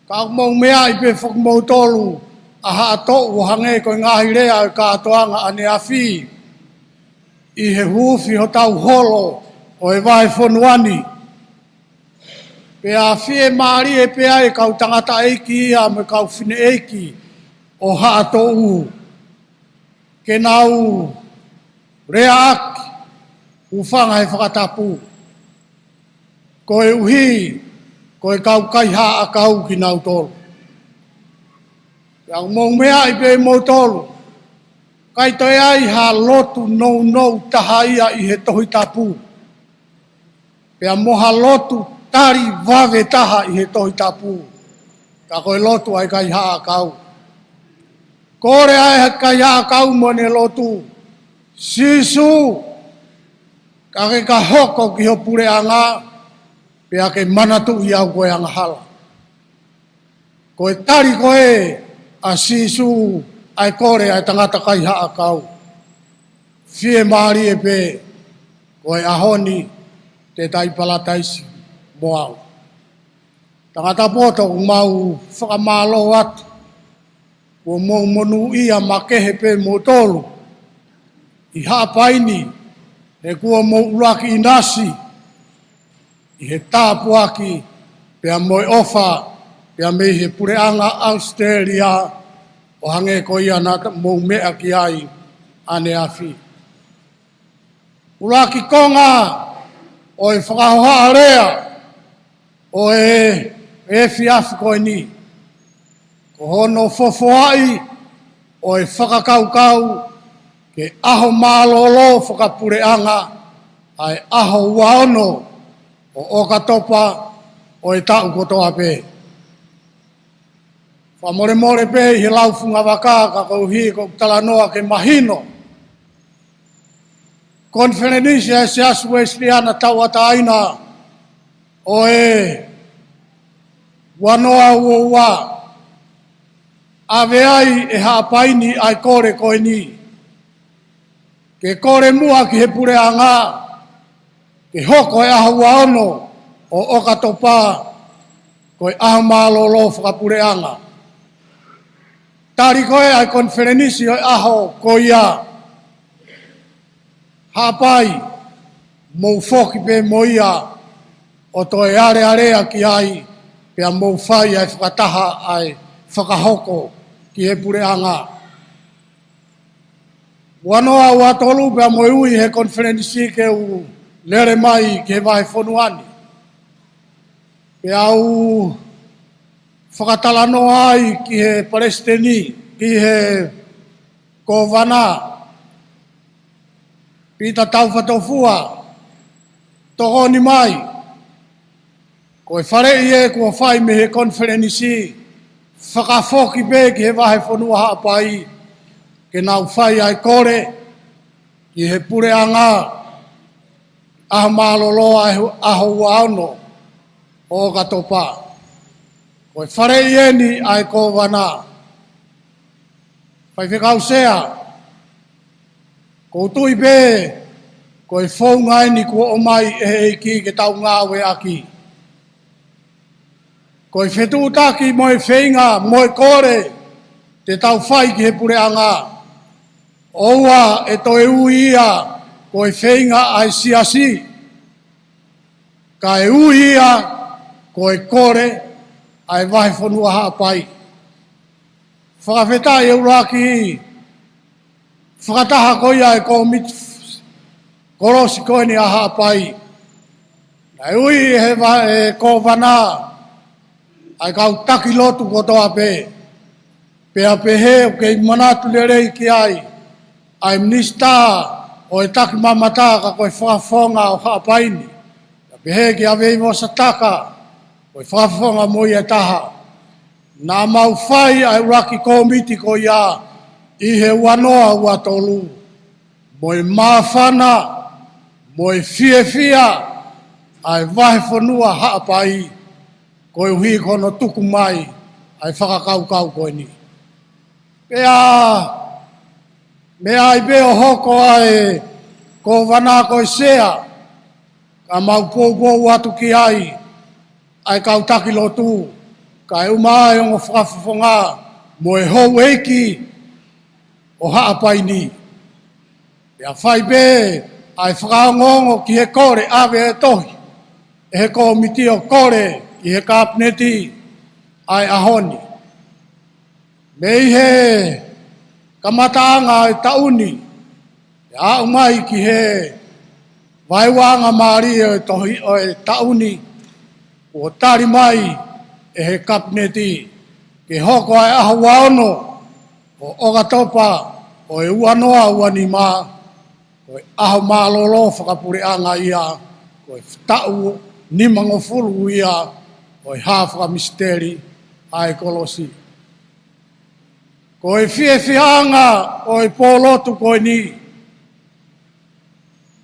Ka ʻoku mou meaʻi pē foki moutolu ʻa Haʻatoʻu ʻo hangē ko e ngaahi lea ʻo e kātoanga ʻaneafi ʻi he huufi hotau holo ʻo e Vahefonua ni. Pea fiemālie pē ai e kau tangataʻeiki ia mo e kau fineʻeiki ʻo Haʻatoʻu ke nau leaʻaki, hūfanga he fakatapu, koeʻuhi ko e kau kaihaʻa ʻakau kinautolu. Pea ʻoku mou meaʻi pē moutolu, ʻikai toe ai ha lotu nounou taha ia ʻi he Tohi Tapu, pea mo ha lotu tali vave taha ʻi he Tohi Tapu, ka ko e lotu ʻa e kaihaʻa ʻakau. Kole ʻa e kaihaʻa ʻakau mo ʻene lotu, Sīsū, ka ke ka hoko ki ho puleʻanga, pea ke manatuʻi au ko e angahala. Ko e tali ko ē ʻa Sīsū ʻa e kole ʻa e tangata kaihaʻa ʻakau. Fiemālie pē, ko e ʻaho ni te ta ʻi Palataisi mo au. Tangata poto, ʻoku mau fakamālō atu. Kuo mou monūʻia makehe pē moutolu ʻi Haʻapai ni, he kuo mou ʻuluaki ʻinasi ʻi he tāpuaki pea mo e ʻofa pea mei he Puleʻanga ʻAositelēlia, ʻo hangē ko ia naʻa mou meʻa ki ai ʻaneafi. ʻUluaki konga ʻo e fakahohaʻa lea ʻo e efiafi ko eni, ko hono fofoaʻi ʻo e fakakaukau ki he ʻaho mālōlō fakapuleʻanga, ʻa e ʻaho ua ono ʻo ʻOkatopa ʻo e taʻu kotoa pē. Fakamolemole pē ʻi he lau fungavaka, ka koeʻuhi ko ʻeku talanoa ke mahino. Konifelenisi ʻa e Siasi Uēsiliana Tauʻatāina ʻo e ua noa ua ua, ʻave ai ʻe Haʻapai ni ʻa e kole ko eni, ke kole muʻa ki he Puleʻanga ke hoko e ʻaho ua ono ʻo ʻOkatopa ko e ʻaho mālōlō fakapuleʻanga. Tali ko ē ʻa e konifelenisi ʻo e ʻaho ko ia, Haʻapai, mou foki pē mo ia ʻo toe alealea ki ai, pea mou fai ʻa e fakataha ʻa e fakahoko ki he Puleʻanga. Ua noa ua tolu pea mo e ui he konifelenisi ke u lele mai ki he vahefonua ni, pea u fakatalanoa ai ki he palesiteni, ki he Kōvana Pita Taufatofua, tokoni mai. Ko e faleʻi ē kuo fai mei he konifelenisi, fakafoki pē ki he vahefonua Haʻapai ke nau fai ʻa e kole ki he Puleʻanga, ʻaho mālōlō ʻa e hu-, ʻaho ua ono ʻo ʻOkatopa. Ko e faleʻi eni ʻa e Kōvana. Faifekau Sea, ʻoku ou tui pē ko e founga eni kuo ʻomai ʻe he ʻEiki ke tau ngāueʻaki. Ko e fetuʻutaki mo e feinga mo e kole te tau fai ki he Puleʻanga, ʻoua ʻe toe ui ia ko e feinga ʻa e siasi, kae ui ia ko e kole ʻa e vahefonua Haʻapai. Fakafetaʻi e ʻuluaki fakataha ko ia e kōmiti kolosi ko eni ʻa Haʻapai. Naʻe ui ʻe he va-, ʻe he Kōvana ʻa e kau taki lotu kotoa pē, pea pehē ʻoku kei manatu lelei ki ai ʻa e Minisitā ʻo e Takimamata ka ko e Fakafofonga ʻo Haʻapai ni, pea pehē kia Veivosataka, ko e Fakafofonga mo ia ʻe taha. Naʻa mau fai ʻa e ʻuluaki kōmiti ko ia ʻi he ua noa ua tolu, mo e māfana mo e fiefia ʻa e vahefonua Haʻapai, koeʻuhi ko hono tuku mai ʻa e fakakaukau ko eni. Pea meʻa ai pē ʻo hoko ʻa e Kōvana ko e Sea, ka mau poupou atu ki ai ʻa e kau taki lotu, kae ʻumaʻā e ongo fakafofonga mo e houʻeiki ʻo Haʻapai ni. Pea fai pē ʻa e fakaongoongo ki he kole, ʻave e tohi ʻe he kōmiti ʻo kole ki he Kapineti ʻa e ʻaho ni. Mei he kamataʻanga ʻo e taʻu ni, pea aʻu mai ki he vaeuaʻanga mālie ʻo e tohi ʻo e taʻu ni, kuo tali mai ʻe he Kapineti ke hoko ʻa e ʻaho ua ono ʻo ʻOkatopa ʻo e ua noa ua nima, ko e ʻaho mālōlō fakapuleʻanga ia, ko e taʻu nimangofulu ia ʻo e hā fakamisiteli ʻa e kolosi. Ko e fiefiaʻanga ʻo e pōlotu ko eni,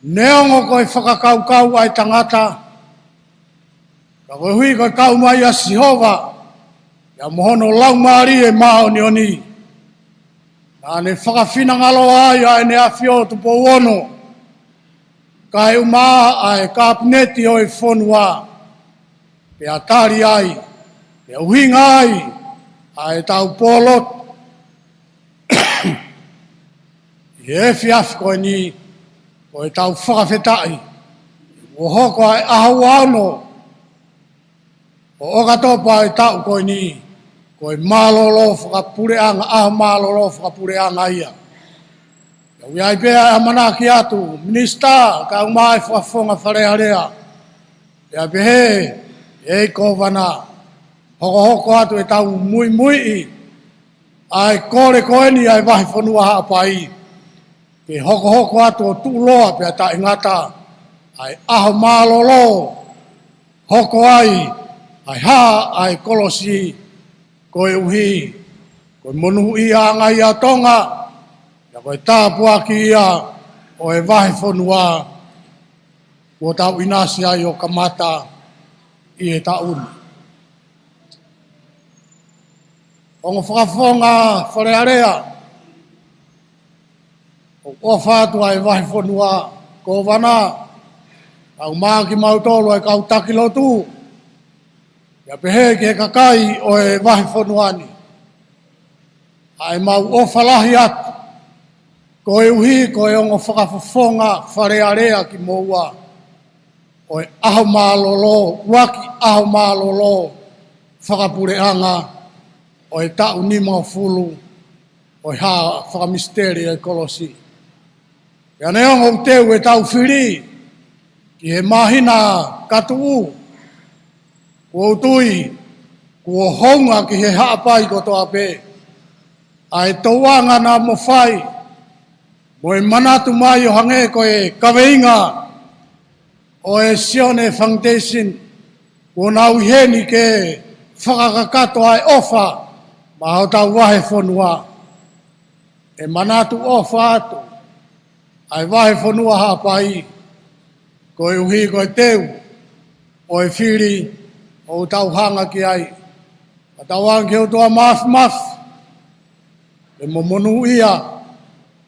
neongo ko e fakakaukau ʻa e tangata, ka koeʻuhi ko e kau mai ʻa Sihova, pea mo hono Laumālie Māʻoniʻoni, naʻa ne fakafinangalo ai ʻa ʻEne ʻAfio Tupou Ono, kae ʻumaʻā ʻa e Kapineti ʻo e fonua, pea tali ai, pea ʻuhinga ai ʻa ʻetau pōlotu, ʻI he efiafi ko eni, ko ʻetau fakafetaʻi, ʻoku hoko ʻa e ʻaho ua ono ʻo ʻOkatopa ʻo e taʻu ko eni, ko e mālōlō fakapuleʻanga, ʻaho mālōlō fakapuleʻanga ia. ʻOku ʻi ai pē ʻa e ʻamanaki atu, Minisitā, kae ʻumaʻā e Fakafofonga Fale Alea, pea pehē ʻe he Kōvana, hokohoko atu ʻetau muimuiʻi ʻa e kole ko eni ʻa e Vahefonua Haʻapai, ke hokohoko atu ʻo tuʻuloa pea taʻengata ʻa e ʻaho mālōlō, hoko ai ʻa e hā ʻa e kolosi, koeʻuhi ko e monūʻiaʻanga ia ʻo Tonga, pea ko e tāpuaki ia ʻo e vahefonua kuo tau ʻinasi ai ʻo kamata ʻi he taʻu ni. Ongo Fakafofonga Fale Alea, ʻoku ʻofa atu ʻa e Vahefonua, Kōvana, kae ʻumaʻā kimautolu ʻa e kau taki lotu, pea pehē ki he kakai ʻo e vahefonua ni, ʻa ʻemau ʻofa lahi atu, koeʻuhi ko e ongo Fakafofonga Fale Alea kimoua, ʻo e ʻaho mālōlō, ʻuluaki ʻaho mālōlō fakapuleʻanga ʻo e taʻu nimangofulu ʻo e hā fakamisiteli ʻo e kolosi. Pea neongo ʻoku teu ʻetau fili ki he māhina ka tuʻu, ʻoku ou tui kuo hounga ki he Haʻapai kotoa pē ʻa e tōʻonga naʻa mo fai, mo e manatu mai ʻo hangē ko e kaveinga ʻo e Sione Foundation, kuo nau ʻi heni ke fakakakato ʻa e ʻofa maʻa hotau vahefonua. ʻE manatu ʻofa atu ʻa e Vahefonua Haʻapai, koeʻuhi ko e teu ʻo e fili ʻoku tau hanga ki ai. Ka tau ange ki he ʻOtua Māfimafi, ke mo monūʻia,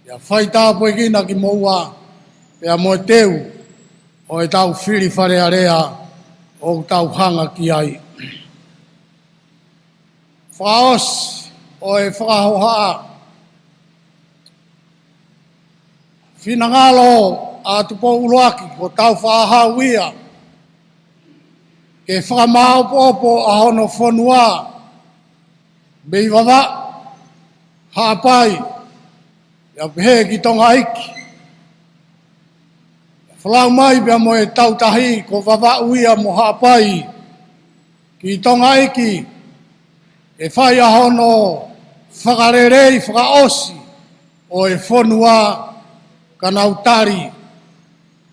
pea faitāpuekina kimoua, pea mo e teu ʻo ʻetau fili Fale Alea ʻoku tau hanga ki ai. Fakaʻosi ʻo e fakahohaʻa, finangalo ʻa Tupou ʻUluaki ko Tāufaʻāhau ia ke fakamāʻopoʻopo ʻa hono fonua mei Vavaʻu, Haʻapai, pea pehē ki Tonga ʻEiki. Folau mai pea mo e tautahi ko Vavaʻu ia mo Haʻapai ki Tonga ʻEiki, ke fai ʻa hono fakalelei fakaʻosi ʻo e fonua, ka nau tali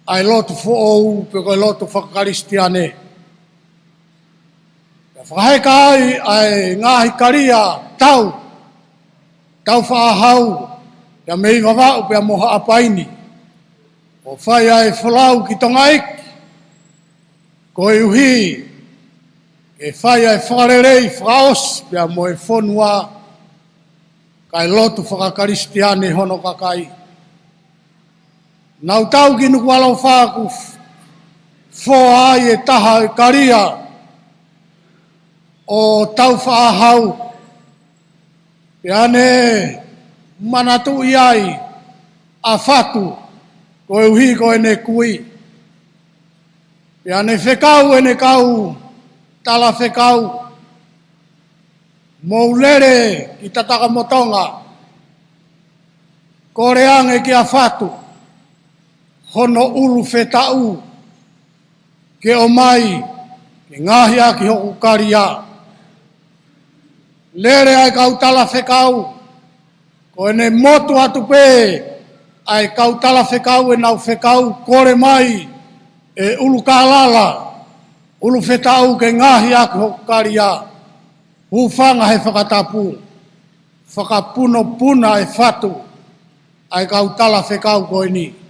ʻa e lotu foʻou pe ko e lotu fakakalisitiane. Pea fakaheka ai ʻa e ngaahi kalia tau, Tāufaʻāhau, pea mei Vavaʻu pea mo Haʻapai ni, ʻo fai ʻa e folau ki Tonga ʻEiki, koeʻuhi ke fai ʻa e fakalelei fakaʻosi pea mo e fonua, kae lotu fakakalisitiane hono kakai. Nau tau ki Nukuʻalofa ʻoku f-, foa ai e taha e kalia ʻo Tāufaʻāhau, pea ne manatuʻi ai ʻa Fatu, koeʻuhi ko ʻene kui. Pea ne fekau ʻene kau talafekau, mou lele ki Tatakamotonga, kole ange kia Fatu hono ʻulu fetaʻu ke ʻomai ke ngaohi ʻaki hoku kalia. Lele ʻa e kau talafekau, ko ʻene motu atu pē ʻa e kau talafekau ʻenau fekau, kole mai e ʻulukālala, ʻulu fetaʻu ke ngaohi ʻaki hoku kalia. Hūfanga he fakatapu, fakapunopuna ʻe Fatu ʻa e kau talafekau ko eni.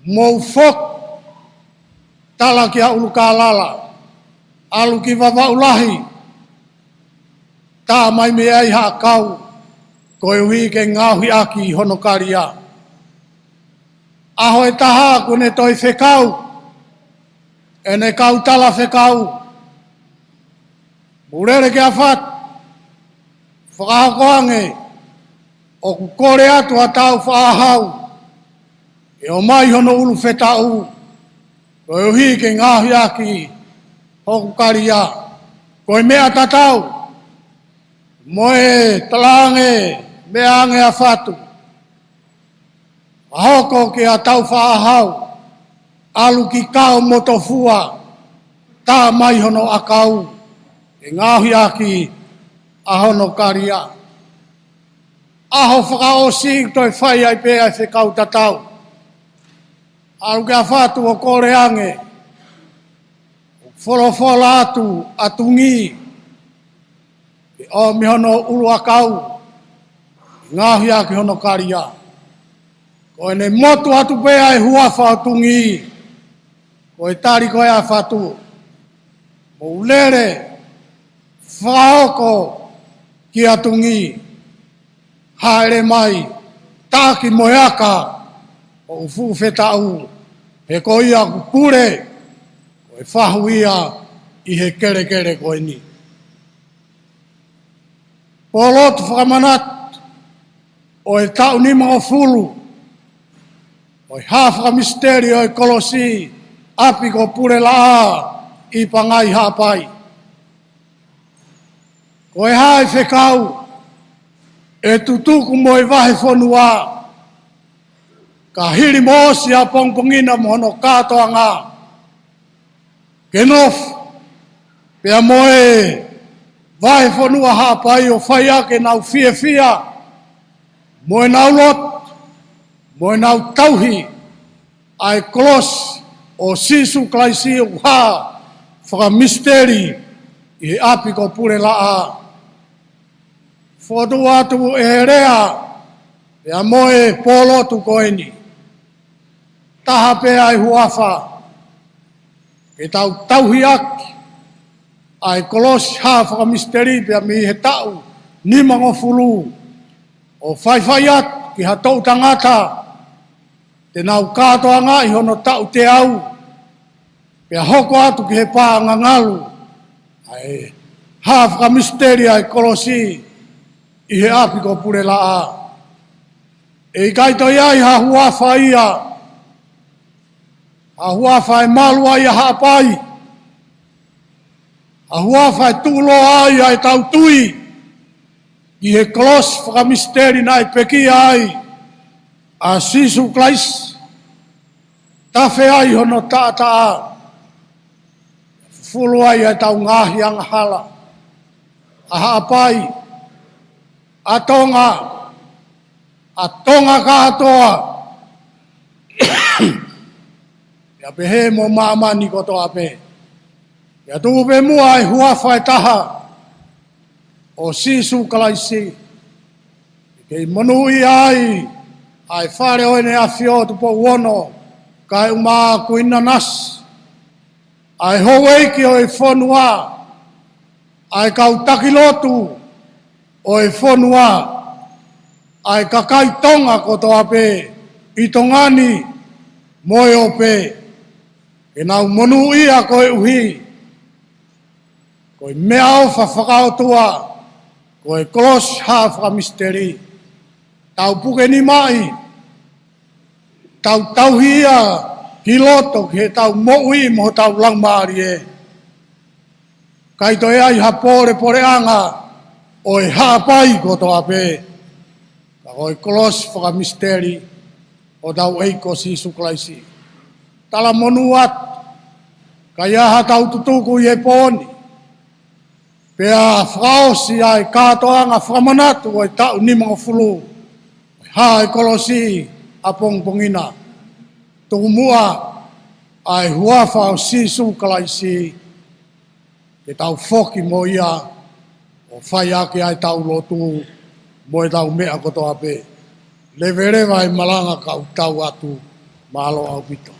Mou foki, tala kia ʻUlukālala, ʻalu ki Vavaʻu Lahi, tā mai mei ai ha kau, koeʻuhi ke ngaohi ʻaki hono kalia. ʻAho ʻe taha kuo ne toe fekau ʻene kau talafekau, mou lele kia Fatu, fakahoko ange ʻoku kole atu ʻa Tāufaʻāhau ke ʻomai hono ʻulu fetaʻu, koeʻuhi ke ngaohi ʻaki hoku kalia. Ko e meʻa tatau mo e talaange meʻa ange ʻa Fatu, ʻa hoko ki ʻa Taufaʻāhau, ʻalu ki Kaomotofua, tā mai hono ʻakau ke ngaohi ʻaki ʻa hono kalia. ʻAho fakaʻosi toe fai ai pē ʻa e fekau tatau. ʻAlu ki ʻa Fatu ʻo kole ange, ʻo folofola atu ʻa Tungi ke ʻomi hono ʻuluʻakau ke ngaohi ʻaki hono kalia. Ko ʻene motu atu pē ʻa e huafa ʻo Tungi, ko e tali ko ē ʻa Fatu, mou lele fakahoko kia Tungi, hāʻele mai, taki mo e aka ʻo e fuʻu fetaʻu, he ko ia ʻoku pule, ko e fahu ia ʻi he kelekele ko eni. Pōlotu fakamanatu ʻo e taʻu nimangofulu ʻo e hā fakamisiteli ʻo e kolosi ʻapi ko Pulelaʻā ʻi Pangai Haʻapai. Ko e hā e fekau ʻe tutuku mo e vahefonua, ka hili mo ʻosi ʻapongipongi na mo hono kātoanga, ke nofo pea mo e vahefonua Haʻapai ʻo fai ʻaki ʻenau fiefia mo ʻenau lotu mo ʻenau tauhi ʻa e kolosi ʻo Sīsū Kalaisi ʻoku hā fakamisiteli ʻi he ʻapi ko Pulelaʻā. Fotu atu ʻe he lea pea mo e pōlotu ko eni, taha pē ʻa e huafa ke tau tauhi ʻaki ʻa e kolosi hā fakamisiteli pea mei he taʻu nimangofulu, ʻo faifai atu ki ha toʻu tangata te nau kātoangaʻi hono taʻu teau, pea hoko atu ki he pā ngangalu ʻa e hā fakamisiteli ʻa e kolosi ʻi he ʻapi ko Pulelaʻā. ʻE ʻikai toe ʻi ai ha huafa ia, ha huafa ʻe malu ai ʻa Haʻapai, ha huafa ʻe tuʻuloa ai ʻa ʻetau tui ki he kolosi fakamisiteli naʻe pekia ai ʻa Sīsū Kalaisi, tafe ai hono taʻataʻa, fufulu ai ʻetau ngaahi angahala, ʻa Haʻapai, ʻa Tonga, ʻa Tonga kātoa, pea pehē mo māmani kotoa pē. Pea tuku pē muʻa ʻa e huafa ʻe taha ʻo Sīsū Kalaisi, ke monūʻia ai ʻa e Fale ʻo ʻEne ʻAfio Tupou Ono, kae ʻumaʻā Kuini Nanasī, ʻa e houʻeiki ʻo e fonua, ʻa e kau taki lotu ʻo e fonua, ʻa e kakai Tonga kotoa pē ʻi Tonga ni mo e ope, ke nau monūʻia koeʻuhi ko e meʻaʻofa fakaʻotua, ko e kolosi hā fakamisiteli. Tau puke nimaʻi, tau tauhi ia ki loto ki heʻetau moʻui mo hotau laumālie. ʻIkai toe ʻi ai ha pōlepoleʻanga ʻo e Haʻapai kotoa pē, ka ko e kolosi fakamisiteli ʻo hotau ʻEiki ko Sīsū Kalaisi. Talamonū atu, ka ʻi ai haʻatau tutuku ʻi he pō ni, pea fakaʻosi ʻa e kātoanga fakamanatu ʻo e taʻu nimangofulu ʻo e hā e kolosi ʻapongipongi na, tuku muʻa ʻa e huafa ʻo Sīsū Kalaisi, ke tau foki mo ia ʻo fai ʻaki ʻa ʻetau lotu mo ʻetau meʻa kotoa pē. Leveleva e malanga kau tau atu. Mālō ʻaupito.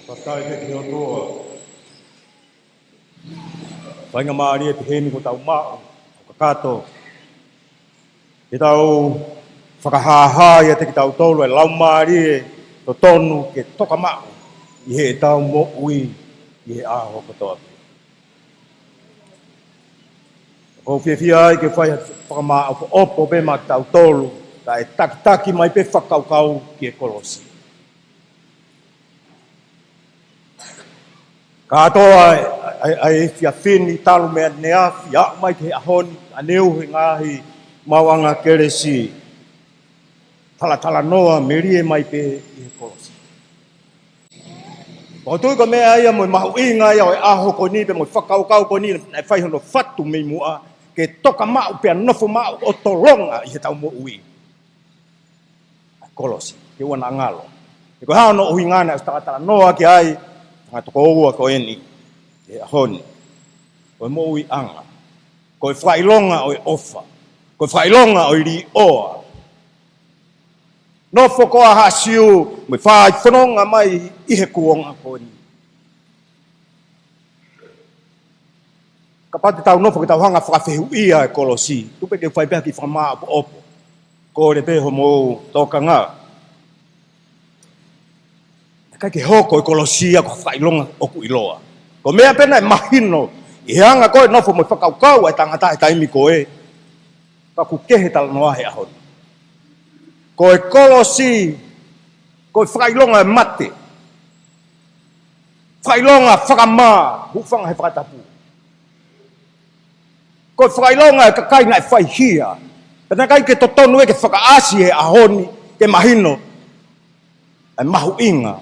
Fakafetaʻi ki he ʻOtua. Faingamālie peheni kuo tau maʻu ʻo kakato ke tau fakahāhā ʻiate kitautolu e laumālie totonu ke toka maʻu ʻi heʻetau moʻui ʻi he ʻaho kotoa pē. ʻOku ou fiefia ai ke fai ha fakamāʻopoʻopo pē maʻa kitautolu, kae takitaki mai pē fakakaukau ki he kolosi. Kātoa ʻa e, ʻa e, ʻa e efiafi ni talu mei ʻaneafi ʻo aʻu mai ki he ʻaho ni, ʻa ʻene ʻuhinga he ngaahi maʻuʻanga kelesi, talatalanoa melie mai pē ʻi he kolosi. ʻOku ou tui ko e meʻa ia mo e mahuʻinga ia ʻo e ʻaho ko eni pea mo e fakakaukau ko eni naʻe fai hono fatu mei muʻa, ke toka maʻu pea nofo maʻu ʻo tolonga ʻi heʻetau moʻui. ʻA e kolosi, ke ʻoua naʻa ngalo. He ko e hā hono ʻuhinga naʻe ʻosi talatalanoa ki ai ʻa e toko ua ko eni he ʻaho ni? Ko e moʻuiʻanga, ko e fakaʻilonga ʻo e ʻofa, ko e fakaʻilonga ʻo e līʻoa. Nofo ko ā ha Siu mo e fai fononga mai ʻi he kuonga ko eni. Kapau te tau nofo ke tau hanga ʻo fakafehuʻia e kolosi, tuku pē ke u fai pē ha kiʻi fakamāʻopoʻopo. Kole pē hoʻomou tokanga. ʻIkai ke hoko e kolosi ia ko ha fakaʻilonga ʻoku ʻiloa. Ko e meʻa pē naʻe mahino ʻi he anga ko ē e nofo mo e fakakaukau ʻa e tangata he taimi ko ē, ka ʻoku kehe e talanoa he ʻaho ni. Ko e kolosi, ko e fakaʻilonga e mate, fakaʻilonga fakamā, hūfanga he fakatapu. Ko e fakaʻilonga e kakai naʻe faihia. Pea naʻe ʻikai ke totonu ia ke fakaʻasi he ʻaho ni ke mahino e mahuʻinga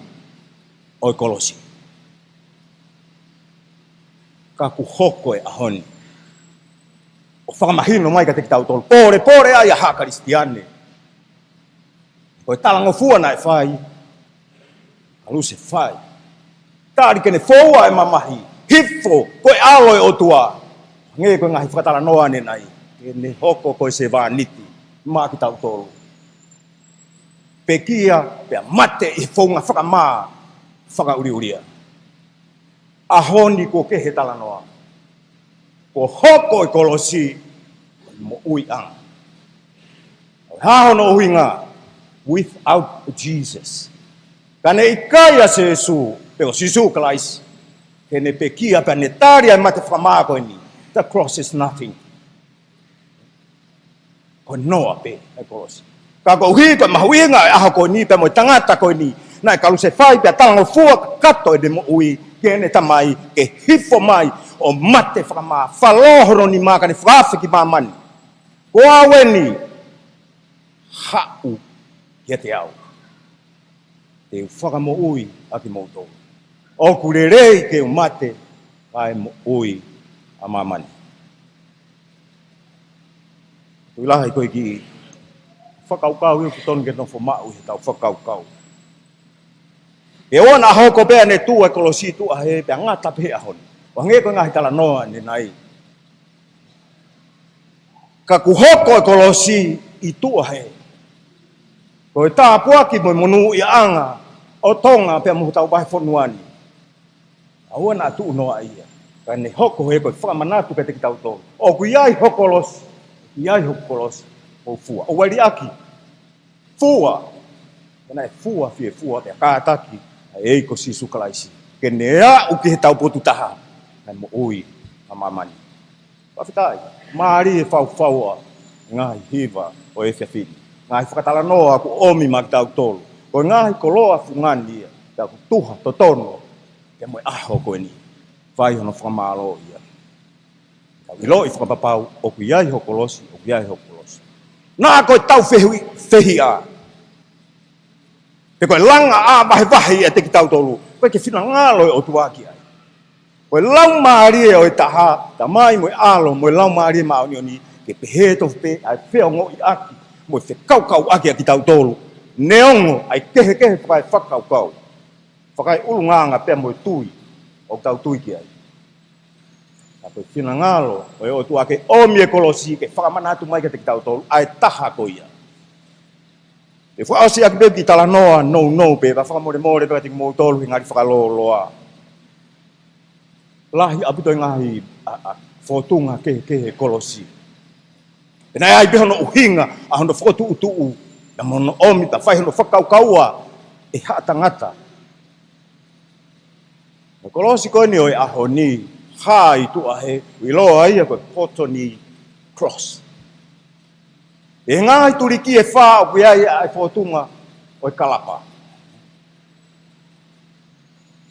ʻo e kolosi. Ka ʻoku hoko e ʻaho ni ʻo fakamahino mai kiate kitautolu, polepole ai ʻa haʻa Kalisitiane, ko e talangofua naʻe fai, kalusefai. Tali ke ne foua e mamahi, hifo ko e ʻAlo e ʻOtua, hangē ko e ngaahi fakatalanoa ʻanenai, ke ne hoko ko e sevāniti maʻa kitautolu. Pekia pea mate ʻi he founga fakamā fakaʻuliʻulia. ʻAho ni kuo kehe e talanoa. Kuo hoko e kolosi ko e moʻuiʻanga. ʻO hā hono ʻuhinga? Without Jesus. Ka ne ʻikai ʻa Sīsū, pe ko Sīsū Kalaisi, ke ne pekia pea ne tali ʻa e mate fakamā ko eni, the cross is nothing. Ko e noa pē ʻa e kolosi. Ka koeʻuhi ko e mahuʻinga e ʻaho ko eni pea mo e tangata ko eni, naʻe kalusefai pea talangofua kakato ʻene moʻui ki heʻene Tamai, ke hifo mai ʻo mate fakamā, falō hono nima ka ne fakaafe ki māmani, Ko au eni, haʻu kiate au, te u fakamoʻui ʻa kimoutolu. ʻOku lelei ke u mate, kae moʻui ʻa māmani. Tuʻi lahi, ko e kiʻi fakakaukau ia ʻoku totonu ke nofo maʻu ʻi heʻetau fakakaukau. Ke ʻoua naʻa hoko pē ʻa ʻene tuʻu e kolosi ʻi tuʻa hē pea ngata pē he ʻaho ni, ʻo hangē ko e ngaahi talanoa ʻanenai. Ka ʻoku hoko e kolosi ʻi tuʻa hē, ko e tāpuaki mo e monūʻiaʻanga ʻo Tonga pea mo hotau vahefonua ni. ʻOua naʻa tuʻu noaʻia, kae ne hoko hē ko e fakamanatu kiate kitautolu, ʻoku ʻi ai hoku kolosi, ʻi ai hoku kolosi, ʻoku ou fua. ʻOua liʻaki, fua. Pea naʻe fua, fiefua, pea kātaki ʻa e ʻEiki ko Sīsū Kalaisi, ke ne aʻu ki he taupotu taha, kae moʻui ʻa māmani. Fakafetaʻi, mālie e faufaua e ngaahi hiva ʻo e efiafi ni, ngaahi fakatalanoa kuo ʻomi maʻa kitautolu. Ko e ngaahi koloa fungani ia, pea ʻoku tuha totonu ia mo e ʻaho ko eni. Fai hono fakamālō ia. Tau ʻiloʻi fakapapau, ʻoku ʻi ai hoku kolosi, ʻoku ʻi ai hoku kolosi. Naʻa ko e tau fehuʻi, fehiʻa, pe ko e langa ʻā vahevahe ʻiate kitautolu, ʻoku ʻikai ke finangalo e ʻOtua ki ai. Ko e Laumālie ʻo e Taha, Tamai mo e ʻAlo mo e Laumālie Māʻoniʻoni, ke pehē tofu pē ʻa e feongoʻiʻaki mo e fekaukauʻaki ʻa kitautolu, neongo ʻa e kehekehe fakaefakakaukau, fakaeʻulungaanga pea mo e tui ʻoku tau tui ki ai. Ka ko e finangalo ʻo e ʻOtua ke ʻomi e kolosi ke fakamanatu mai kiate kitautolu ʻa e taha ko ia. ʻE fakaʻosi ʻaki pē ki he talanoa nounou pē, ka fakamolemole pē kiate kimoutolu he ngali fakalōloa. Lahi ʻaupito e ngaahi, ʻa, ʻa, fōtunga kehekehe he kolosi. Pea naʻe ʻi ai pē hono ʻuhinga ʻa hono fokotuʻutuʻu, naʻa mo hono ʻomi, pea fai hono fakakaukaua ʻe haʻa tangata. Ko e kolosi ko eni ʻo e ʻaho ni, hā ʻi tuʻa he, ʻoku ʻiloa ia ko e Potoni Cross. ʻI he ngaahi tuliki ʻe fā ʻoku ʻi ai ʻa e fōtunga ʻo e kalapa.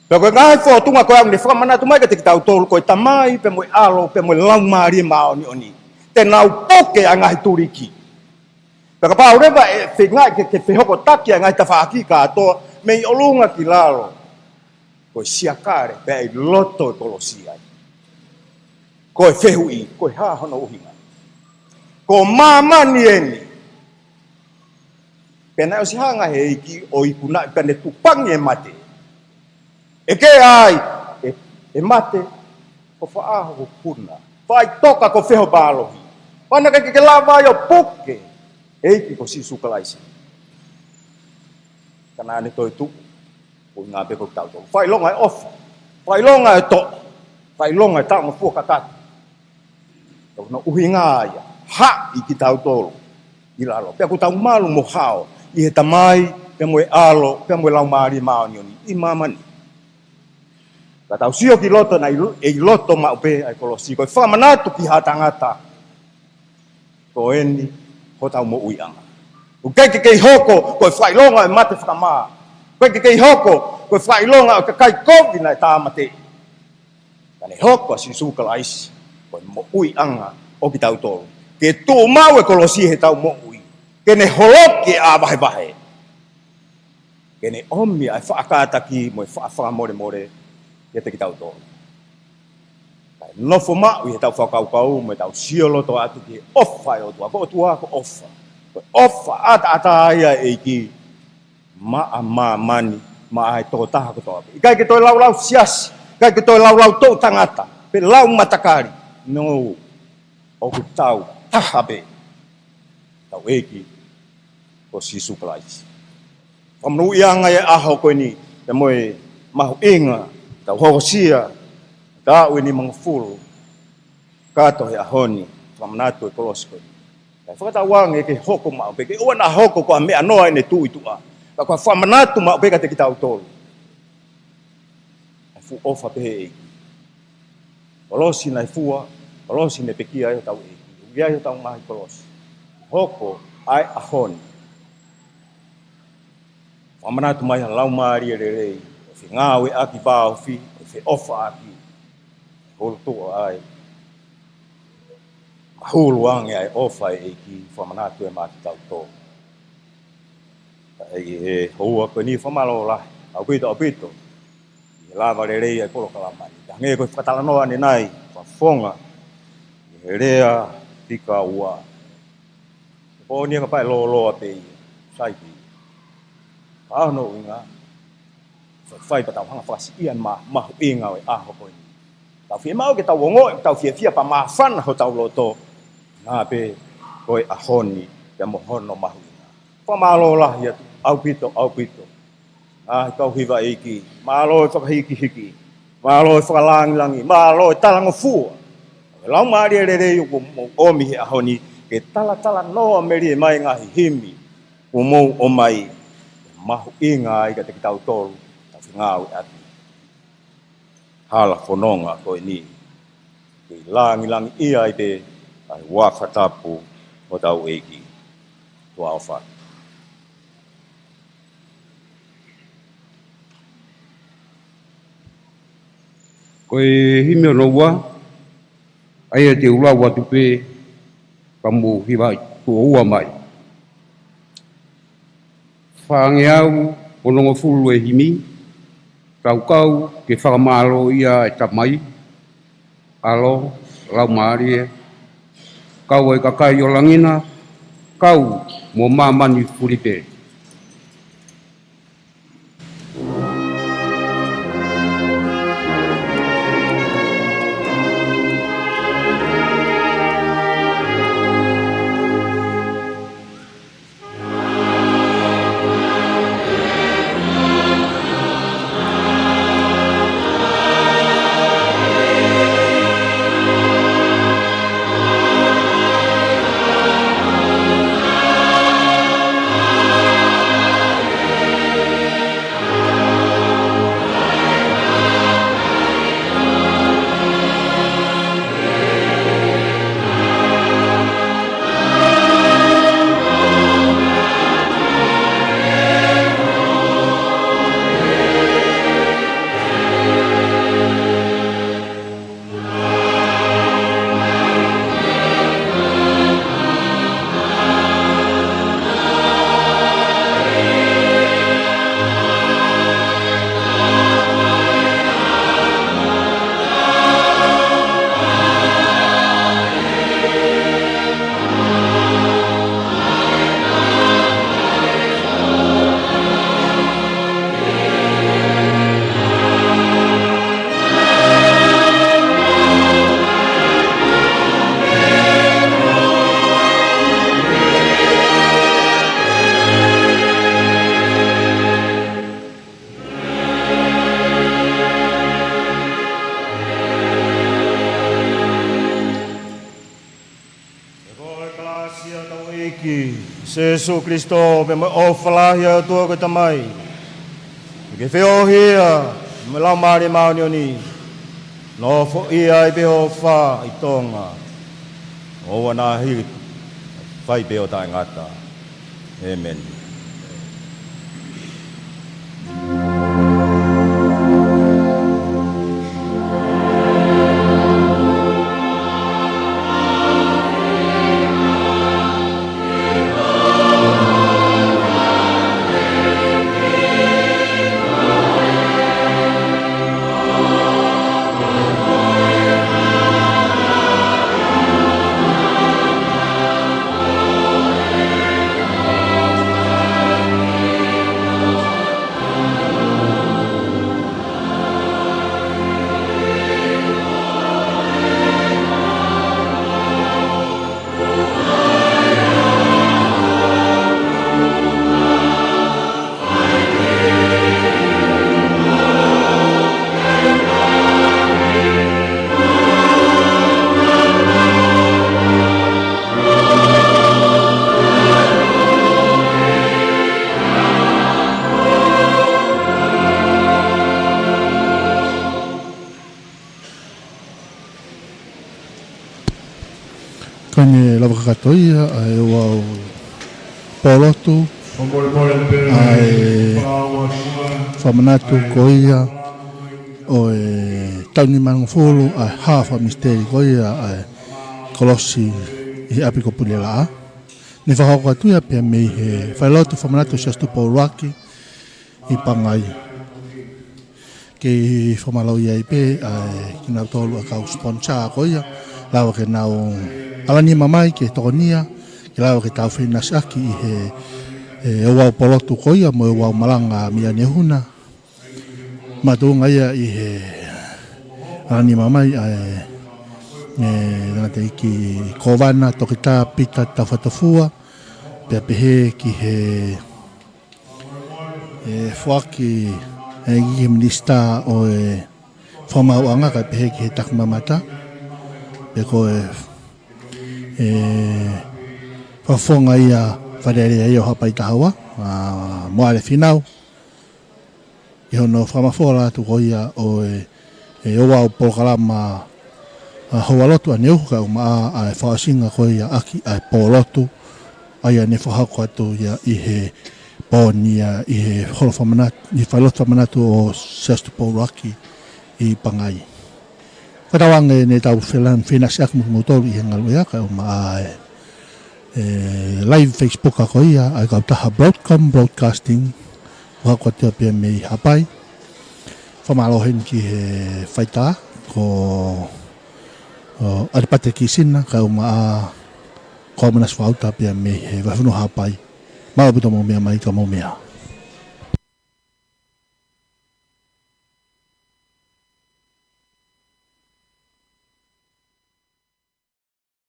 Pea ko e ngaahi fōtunga ko ia ʻoku ne fakamanatu mai kiate kitautolu ko e Tamai, pea mo e ʻAlo, pea mo e Laumālie Māʻoniʻoni. Te nau puke ʻa e ngaahi tuliki. Pea kapau leva ʻe feinga ke, ke fehokotaki ʻa e ngaahi tafaʻaki kātoa, mei ʻolunga ki lalo. Ko e siakale, pea ʻi loto e kolosi ai. Ko e fehuʻi, ko e hā hono ʻuhinga. Ko māmani eni. Pea naʻe ʻosi hanga he ʻEiki ʻo ikunaʻi pea ne tupangi e mate. ʻE kē ai, ʻe, ʻe mate, ko fē hoʻo puna. Faʻitoka ko fē hoʻo mālohi. Pea naʻe ʻikai ke ke lava ai ʻo puke ʻEiki ko Sīsū Kalaisi. Ka naʻa ne toetuʻu, ko e ʻuhinga pē ko kitautolu. Fakaʻilonga e ʻofa. Fakaʻilonga e toʻa. Fakaʻilonga e talangofua kakato. Ko hono ʻuhinga ia, haʻi kitautolu ʻi lalo. Pea ʻoku tau malu mo hao, ʻi he Tamai, pea mo e ʻAlo, pea mo e Laumālie Māʻoniʻoni, ʻi māmani. Ka tau sio ki loto naʻe ʻi lo-, ʻi loto maʻu pē ʻa e kolosi, ko e fakamanatu ki haʻa tangata. Ko eni, hotau moʻuiʻanga. ʻOku ʻikai ke kei hoko, ko e fakaʻilonga e mate fakamā. ʻOku ʻikai ke kei hoko, ko e fakaʻilonga ʻo e kakai kovi naʻe tāmateʻi. Ka ne hoko ʻa Sīsū Kalaisi, ko e moʻuiʻanga ʻo kitautolu. Ke tuʻu maʻu e kolosi heʻetau moʻui. Ke ne holoki ʻa e vahevahe. Ke ne ʻomi ʻa e faʻa kātaki mo e faʻa fakamolemole kiate kitautolu. Kae nofo maʻu ʻi heʻetau fakakaukau mo ʻetau sio loto atu ki he ʻofa ʻa e ʻOtua. Ko e ʻOtua ko e ʻofa. Ko e ʻofa ʻataʻatā ia ʻa e ʻEiki maʻa māmani, maʻa e tokotaha kotoa pē. ʻIkai ke toe laulau siasi, ʻikai ke toe laulau toʻu tangata, pe lau matakali. No, ʻoku tau taha pē. Tau ʻEiki, ko Sīsū Kalaisi. Fakamonūʻiaʻanga e ʻaho ko eni, pea mo e mahuʻinga, tau hokosia, tau ʻi he nimangofulu, kātoa he ʻaho ni, fakamanatu e kolosi ko eni. Kae fakatauange ke hoko maʻu pē, ke ʻoua naʻa hoko ko ha meʻa noa ʻene tuʻu ʻi tuʻa. Ka ko e fakamanatu maʻu pē kiate kitautolu. ʻA e fuʻu ʻofa pē he ʻEiki. Kolosi naʻe fua, kolosi naʻe pekia ai hotau ʻEiki. ʻOku ʻi ai hotau ngaahi kolosi. Hoko ʻa e ʻaho ni. Fakamanatu mai ha laumālie lelei, ʻo fengāueʻaki vāofi, ʻo feʻofaʻaki. Holo tuʻa ai. Mahulu ange ʻa e ʻofa ʻa e ʻEiki, fakamanatu ʻe maʻa kitautolu. ʻI he houa ko eni fakamālō lahi, ʻaupito, ʻaupito. ʻI he lava lelei ʻa e polokalama ni. Ka hangē ko e fakatalanoa ʻanenai, fakafofonga. ʻI he lea fika ua. Ko eni ka pae lōloa pē ia, sai pē. Ka ʻa hono ʻuhinga, fai, fai pea tau hanga fakasiʻia ma-, mahuʻinga ʻo e ʻaho ko eni. Tau fiemaʻu ke tau ongoʻi, tau fiefia pea māfana hotau loto. Naʻa pē ko e ʻaho ni, pea mo hono mahuʻinga. Fakamālō lahi atu, ʻaupito, ʻaupito. Ngaahi kau hiva ʻEiki, mālō e fakahikihiki, mālō e fakalāngilangi, mālō e talangofua. Laumālie lelei ʻoku mou ʻomi he ʻaho ni, ke talatalanoa melie mai ngaahi himi, ʻoku mou ʻomai, mahuʻinga ai kiate kitautolu, tau fengāueʻaki. Hala fononga ko eni, ke lāngilangiʻia ai pē, ʻa e huafa tapu, hotau ʻEiki. Tuʻa ʻofa. Ko e himi hono ua, ʻa ia te u lau atu pē, ka mou hiva tuʻo ua mai. Fāngeau onongofulu e himi, tau kau ke fakamālōʻia e Tamai, ʻAlo, Laumālie, kau ai kakai ʻo langi na, kau mo māmani fulipē. Sēsū Kalaisi, pea mo e ʻofa lahi ʻa e ʻOtua ko e Tamai, ke feohia mo e Laumālie Māʻoniʻoni, nofoʻia ai pē ʻo fai ʻi Tonga, ʻo ʻoua naʻa hili, fai pē ʻo taʻengata. ʻĒmeni. Ko ʻene lava kakato ia ʻa e ouau pōlotu, ʻa e fakamanatu ko ia ʻo e taʻu nimangofulu ʻa e hā fakamisiteli ko ia ʻa e kolosi ʻi he ʻapi ko Pulelaʻa. Ne fakahoko atu ia pea mei he falelotu fakamanatu Siasi Tupou ʻUluaki ʻi Pangai. Kei fakamālō ai pē ʻa e kinautolu ʻa e kau sponsor ko ia, lava ke nau ʻalu nima mai ke tokoni ia, ke lava ke tau feinasiʻaki ʻi he, e, ouau pōlotu ko ia mo e ouau malanga mei ʻanehuna. Makatuʻunga ia ʻi he ʻalu nima mai ʻa e, e, tangataʻeiki Kōvana, Toketā Pita Taufatofua, pea pehē ki he, e, foaki e ʻEiki Minisitā ʻo e Fakamaauʻanga kae pehē ki he Takimamata, pea ko e, e, fakafofonga ia Fale Alea ia ʻo Haʻapai Taha Ua, ʻa Moale Fīnau, ʻi hono fakamafola atu ko ia ʻo e, e ouau polokalama, ʻa, houalotu ʻaneuhu kae ʻumaʻā ʻa e fakaʻosinga ko ia ʻaki ʻa e pōlotu, ʻa ia ne fakahoko atu ia ʻi he pō ni ia ʻi he holo fakamanatu, ʻi he falelotu fakamanatu ʻo Siasi Tupou ʻUluaki ʻi Pangai. Fakatauange ne tau felan feinasiʻaki mo kimoutolu ʻi he ngaluʻea kae ʻumaʻā e, e, live Facebook ʻa ko ia ʻa e kautaha Broadcom Broadcasting, fakahoko atu ia pea mei Haʻapai. Fakamālō heni ki he faitā ko, ʻo, ʻAlipate Kisina kae ʻumaʻā ko Manasi Fakauta pea mei he Vahefonua Haʻapai. Mālō ʻaupito hoʻomou meʻa mai, ka mou meʻa.